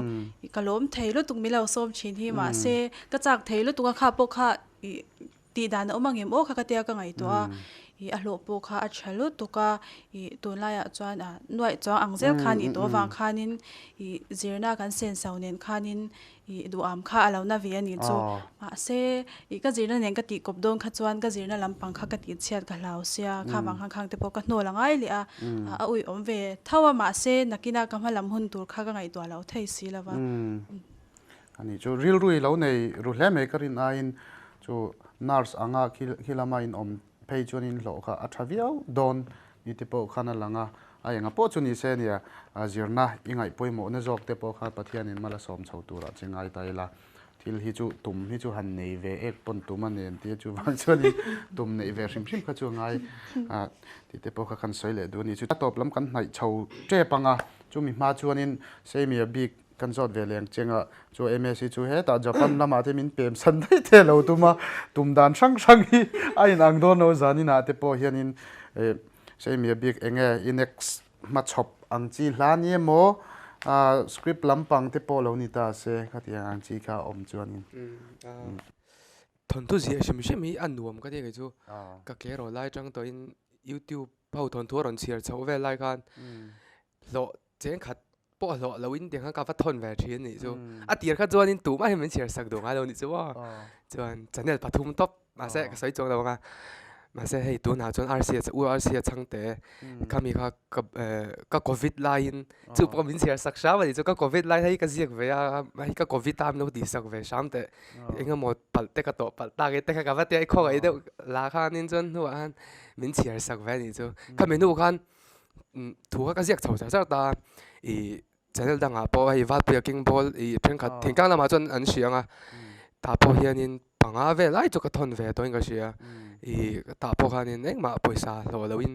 ih ka lawm thei lutuk min lo sawm thin hi mahse ka chak thei lutuk a kha pawh kha ih tih dan a awm ang em aw kha ka tia ka ngaihtuah a, ih a hlawh pawh kha a tha lutuk a, ih tunlaiah chuan ah nuaih chuang ang zel khan ih tawh avang khanin ih zirna kan senso nen khanin ih duham kha a lo na ve a nih chu mahse ih ka zirna nen ka tih kawp dawn kha chuan ka zirna lampang kha ka tih chhiat ka hlau sia kha vang khan khang te pawh ka hnawl a ngai leh a, a uiawm ve tho a mahse nakina ka hma lam hun tur kha ka ngaihtuah loh thei si lo va. A nih chu rilru i lo nei ru hle mai ka rin aiin chu nurse anga khi lama in awm phei chuan in hlawh kha a tha viau dawn ni te pawh khan a lang a, a enga pawh chu ni se nia zirna i ngaih pawimawhna zawk te pawh kha Pathianin mal a sawm chho turah che ngai ta ila thil hi chu tum hi chu han nei ve ek pawn tum a nen tia chuvang chuanin tum neih ve hrim hrim kha chu a ngai tih te pawh kha kan sawi leh duh a ni chu. A tawp lam kan hnaih chho tep ang a, chumi hma chuanin Seimia bik Kan zawt ve leng cheng a, chu MSc chu hetah Japan lamah te min pem san daih te lo tum a, tum dan hrang hrang hi a inang dawn lo zaninah te pawh hianin Seimia bik eng nge i next hmachhawp ang chi hla ni emaw script lampang te pawh lo ni ta se khatiang ang chi kha a awm chuanin. Thawnthu ziah hrim hrim hi a nuam ka ti kei chu, ka ke rawh lai tang tawhin YouTube ho thawnthu a rawn chhiar chhoh vel lai khan hlawh cheng khat pawh a hlawh lo in tiang khan ka va thawn ve thin anih chu a tir kha chuanin tumah hian min chhiar sak duh ngai lo anih chu maw chuan channel pathum tawp mahse ka sawi chuang lo ang a mahse hei tunah chuan RC a u RC a chhangte khami kha ka eh ka covid laiin chu pawh min chhiar sak hram anih chu ka covid lai hei ka ziak ve a hei ka covid a min lo tih sak ve hram teh engemaw palh te ka tawh palh tak e te kha ka va tia i khawngaih deuh la khanin chuan hnuah khan min chhiar sak ve anih chu khami hnu khan Thu kha ka ziak chho char char ta ih channel dangah pawh hei Valpuia King Ball ih thenkhat thingtlang lamah chuan an hria ang a tah pawh hianin panga vel lai chu ka thawn ve tawhin ka hria ih tah pawh khanin engmah pawisa hlawh lohin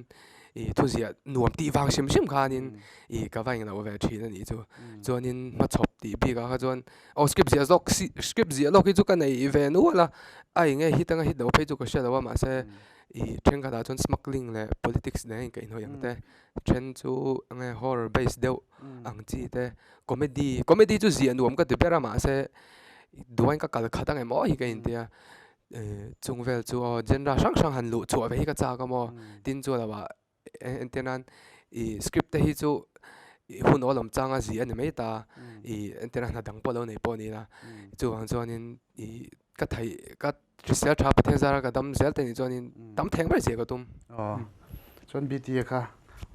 ih thu ziah nuam tih vang hrim hrim khanin ih ka va englo ve thin a nih chu chuanin hmachhawp tih bikah kha chuan aw script ziah zawk script ziah lawk hi chu ka nei ve nual a a eng nge hit anga hit loh phei chu ka hria lo a mahse Ih thenkhatah chuan smuggling leh politics nen a inkaihhnawih ang te, then chu enge horror base deuh ang chi te, comedy comedy chu ziah nuam ka ti ber a mahse duain ka kal khat ang em aw hi ka intia ih chung vel chu aw genre hrang hrang han luh chhuah ve hi ka chak a maw tin chu lo ah entir nan ih script te hi chu ih hun awl awm changa ziah a ni mai ta ih entir nan hna dang pawh lo nei pawh a ni la chuvang chuanin ih ka theih ka Hrisel tha Pathian zara ka dam zel te nih chuanin tam theng ber zia ka tum. Aw. Chuan BTA kha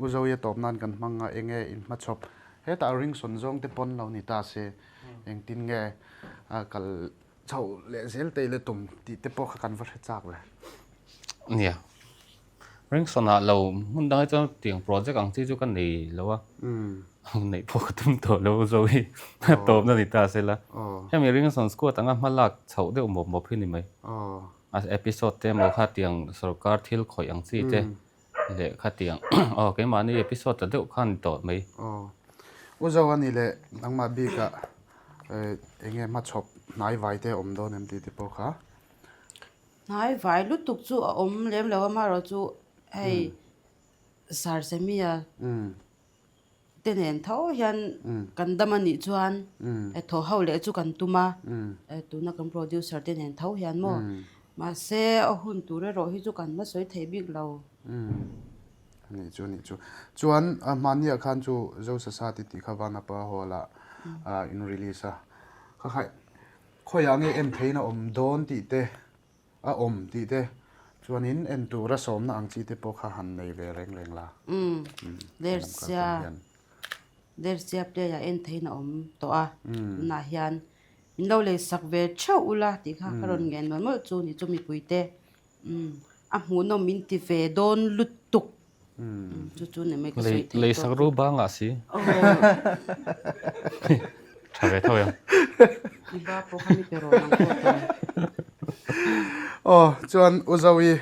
U Zoe tawp nan kan hmang a, enge in hmachhawp hetah ring sawn zawng te pawn lo ni ta se engtin nge a kal chhoh leh zel te ila tum tih te pawh kha kan va hre chak ve. Nia. Ringsawn ah lo hmun dang hi chuan tiang project ang chi chu ka nei lo a, neih pawh ka tum tawh lo zo hi tawpna ni ta se la. Hemi Ringsawn squad anga hma lak chhoh deuh mawp mawp hi ni mai. A episode te emaw kha tiang sorkar thil khawih ang chi te leh khatiang aw keimahni episode ta deuh kha a ni tawh mai. U zo a ni leh nangmah bikah eng nge hmachhawp hnai vai te a awm dawn em tih te pawh kha. Hnai vai lutuk chu a awm lem lo a, amaherawh chu hei Sarzemia te nen tho hian kan dam a nih chuan thaw ho leh chu kan tum a, tuna kan producer te nen tho hian maw mahse a hun tur erawh hi chu kan la sawi thei bik lo. A nih chu a nih chu. Chuan hmahniah khan chu Zosasa ti tih kha Vanapa Hall ah in release a, kha kha Khawiah nge en theiin a awm dawn tih te, a awm tih te, chuanin en tura sawmna ang chi te pawh kha han nei ve reng reng la. Umm, Lersia, Lersia play ah en theiin a awm tawh a, tunah hian min lo lei sak ve theuh ula tih kha ka rawn ngen mawlh mawlh chu ni chu mipui te, umm, a hmuhnawm min ti ve dawn lutuk. Chu chu ni mai ka sawi theih tawh. Lei sak ru bangah si. Tha ve tho em. I ba pawh kha mi pe rawh nang pawh tawh. Aw chuan U Zoe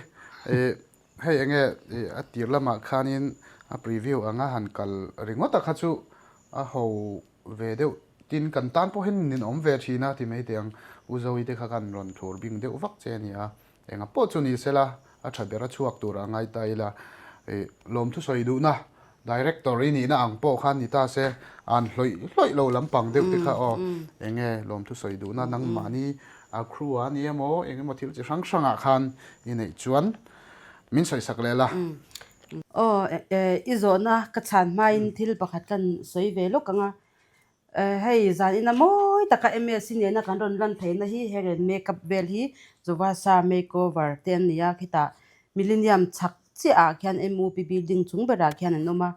hei enge a tir lamah khanin a preview anga han kal ringawt a kha chu a ho ve deuh tin kan tan pawh hian nin awm ve thin a ti mai teh ang. U Zoe te kha khan rawn thlur bing deuh vak che a ni a. Enga pawh chu ni sela, a tha ber a chhuak tur a ngai ta ila. Ih, lawmthu sawi duhna director i nihna ang pawh khan ni ta se, an hlawih hlawih lo lampang deuh te kha aw, eng nge lawmthu sawi duhna nangmahni a crew a ni emaw, eng emaw thil chi hrang hrangah khan i neih chuan min sawi sak leh la. Aw, i zawhna ka chhan hmain thil pakhat kan sawi ve lawk ang a, Hei zan ina mawi taka MS nena kan rawn lan theihna hi hair and makeup vel hi Jovasa makeover te an ni a, khitah Millennium chhak chiah ah khian MUP building chung berah khian an awm a,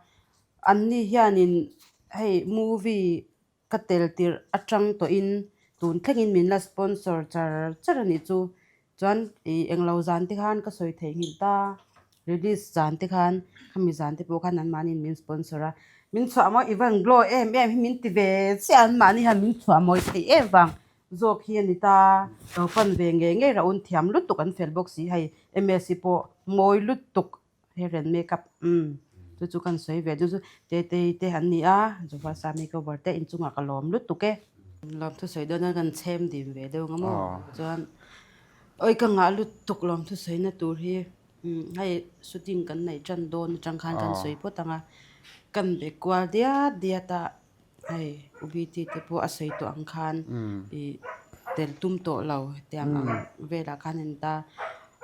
anni hianin hei movie ka tel tirh atang tawhin tun thlengin min la sponsor char char a nih chu. Chuan ih englo zan te khan ka sawi theihnghilh ta, release zan te khan khami zan te pawh khan anmahniin min sponsor a, min chhuah mawi i van glow em em hi min ti ve chiah a anmahni hian min chhuah mawi theih em vang zawk hi a ni ta, lo pan ve ngei ngei rah un thiam lutuk an fel bawk si hei msi pawh mawi lutuk. Hair and makeup umm chu chu kan sawi ve chu chu Tetei te an ni a Jovasa makeover te inchungah ka lawm lutuk e. Lawmthu sawi dawn a kan chhem dim ve deuh ang maw chuan awi ka ngah lutuk lawmthu sawina tur hi umm hei shooting kan neih tan dawn atang khan kan sawi phawt ang a kan be kual diat diat a. Hei U Biti te pawh a sawi tawh ang khan ih tel tum tawh lo tiang ang velah khan an ta.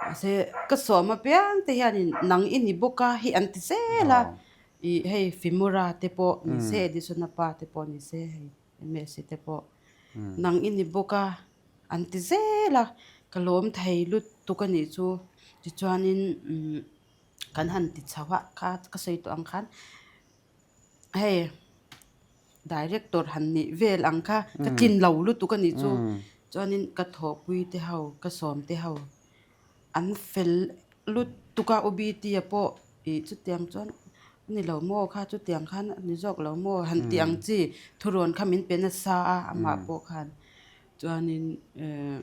Mahse ka sawm apiang te hianin nang i ni bawk a hi an ti zel a. Ih hei Fimura te pawh ni se Edisona pa te pawh ni se hei Msi te pawh nang i ni bawk a an ti zel a. Ka lawm thei lutuk a nih chu. Tichuanin umm kan han ti chho a kha ka sawi tawh ang khan. Hei director han nih vel ang kha ka tlin lo lutuk a nih chu chuanin ka thawhpui te ho ka sawm te ho an fel lutuk a U_B_T a pawh ih chutiang chuan a ni lo maw kha chutiang khan a ni zawk lo maw han tih ang chi thurawn kha min pe nasa a amah pawh khan chuanin ehh.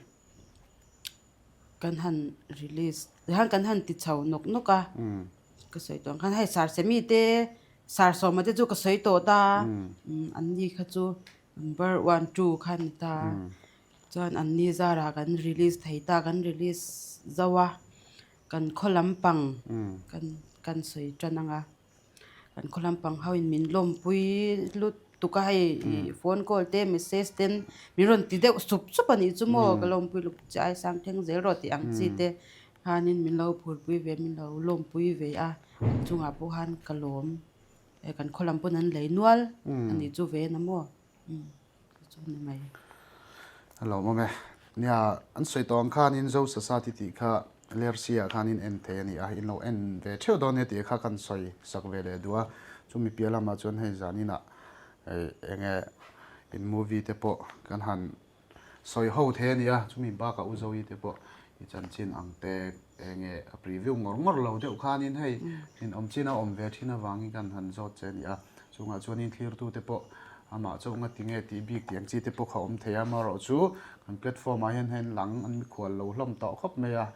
Kan han release tihian kan han ti chho nawk nawk a ka sawi tawh ang khan hei Sarsemi te Sarsawma te chu ka sawi tawh ta an ni kha chu number one two kha a ni ta chuan an ni zarah kan release thei ta kan release zo a kan khaw lampang kan kan sawi tan ang a. Kan khaw lampang ho in min lawmpui lutuk a hei ih phone call te message ten min rawn ti deuh sup sup a nih chu maw ka lawmpui lutuk che ai sang thleng zel rawh tih ang chi te khanin min lo phurpui ve min lo lawmpui ve a an chungah pawh khan ka lawm eh kan khaw lam pawn an lei nual a nih chu ve na maw. Chu ni mai. A lawmawm e. Nia, an sawi tawh ang khanin Zo Society tih kha Lersia ah khanin en thei a ni a, in lo en ve theuh dawn nia tih kha kan sawi sak ve leh duh a. Chumi piah lamah chuan hei zaninah eng nge in movie te pawh kan han sawi ho thei a ni a, chumi bakah U Zoe te pawh i chanchin ang te eng nge a preview ngawr ngawr lo deuh khanin hei in awm chin a awm ve thin avangin kan han zawt che a ni a. Chungah chuanin thlirtute pawh amah chauh nga ti nge tih bik tih ang chi te pawh kha awm thei a, amaherawh chu kan platform ah hian hei lang an mikhual lo hlawm tawh khawp mai a,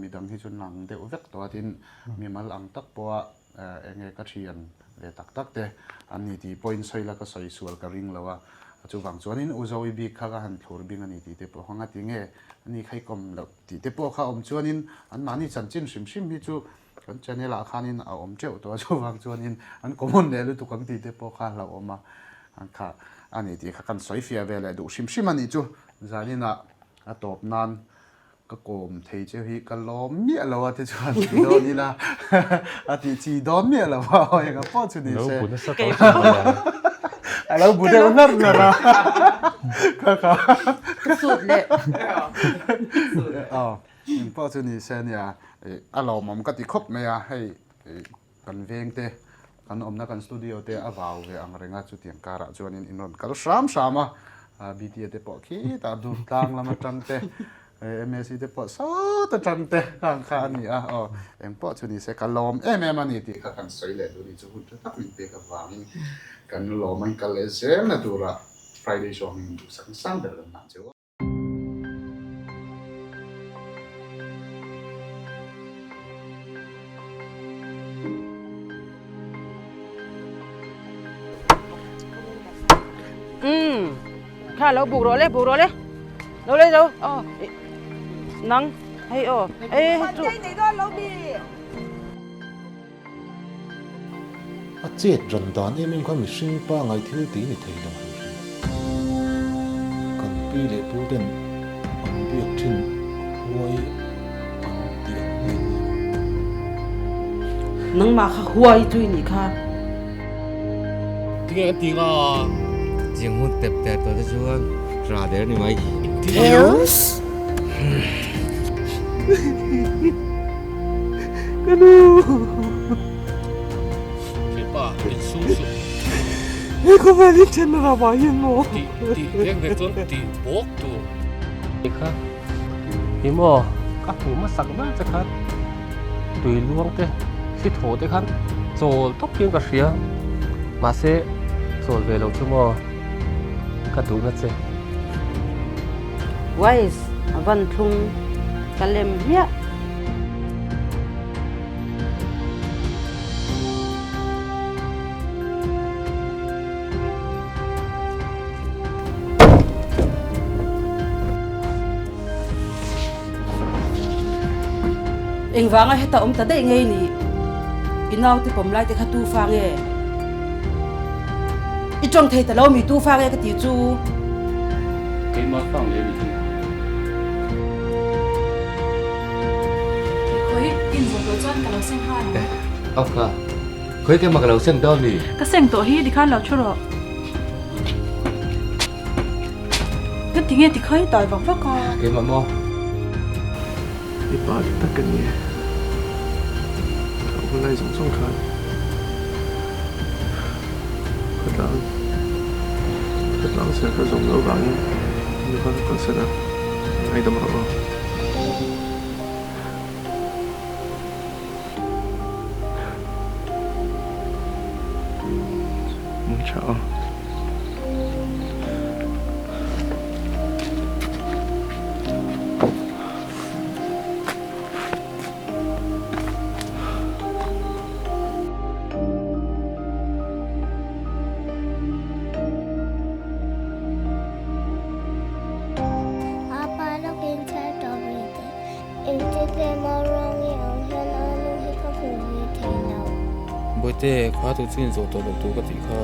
midang hi chu lang deuh vek tawh a tin mimal ang tak pawha eng nge ka thian ve tak tak te an ni tih pawhin sawi la ka sawi sual ka ring lo a, chuvang chuanin U Zoe bik kha ka han thlur bing a ni tih te pawh kha nga ti nge ani kha i kawm loh tih te pawh kha awm chuanin anmahni chanchin hrim hrim hi chu Kan channel ah khanin a awm teuh tawh a, chuvang chuanin an common leh lutuk ang tih te pawh kha hlauhawm a, an kha a ni tih kha kan sawi fiah ve leh duh hrim hrim a nih chu. Zanin ah a tawp nan ka kawm thei cheu hi ka lawm miah lo a tichuan ti dawn ila a tih chi dawn miah lo a, aw enga pawh chu ni se. A lo bu deuh hlar hlar a, kha kha. Ka sut leh. Aw. Eng pawh chu ni se nia, a lawmawm ka ti khawp mai a, hei kan veng te, kan awmna kan studio te a vau ve ang reng a, chutiang karah chuanin in rawn kal hram hram a, BTA te pawh khitah dur tlang lam atang te MSc te pawh sawt atang te khang kha a ni a, aw eng pawh chu ni se ka lawm em em a ni tih kha kan sawi leh duh a ni chu hun tha tak min pek avangin kan lawm a in kal leh zel na tura Friday show hming in duhsak sang ber kan hlan chu. Umm kha lo buk rawh le buk rawh le lo le lo aw nang hei aw e hei chu A chet ran dan em em kha mihring pa ngai thil tih ni thei lo hrim hrim. Kan pi leh pu ten an biak thin huai an tih ang ngei ngei a. Nangmah kha huai chu i nih kha. Tinge kan ti nga? Ching hun tep ter tawh te chuan ra der ni mai. Theos! Ka nu! Thianpa, in sum suh. He khawvel hi then a rah hian maw? Tih tih vek vek chuan tih bawk tur. Ni kha ni maw ka hmu hmasak ber che khan tui luang te thli thaw te khan chawl tawp hian ka hria mahse chawl ve lo chu maw ka duhna che. Wise a van thlung ka lem hmiah. Engvanga heta awm ta daih ngei ni? I naute pawm lai te kha tu fa nge? I tawng thei ta lo mi tu fa nge ka ti chu? Keimah fa ngei ni hi. Khawi inzawh tawh chuan ka lo seng nghal ang. Aw kha. Khawi keimah ka lo seng dawn mi? Ka seng tawh hi tikhan lo thu rawh. Ka ti nge tikha i tai vak vak a. Keimah maw? I pa dik tak ka ni e. Ka hun lai zawng zawng khan khawtlang khawtlang ser kha zawm loh vangin nu kha ka kalsan a, ngaidam rawh aw. Tha. Apa lawkin chhar tawh ve teh. Engtin nge Mauruang i ang hian a nu hi ka hmu ve thei lo. Bawihte, kha tu chu inzawh tawh loh tur ka tih kha.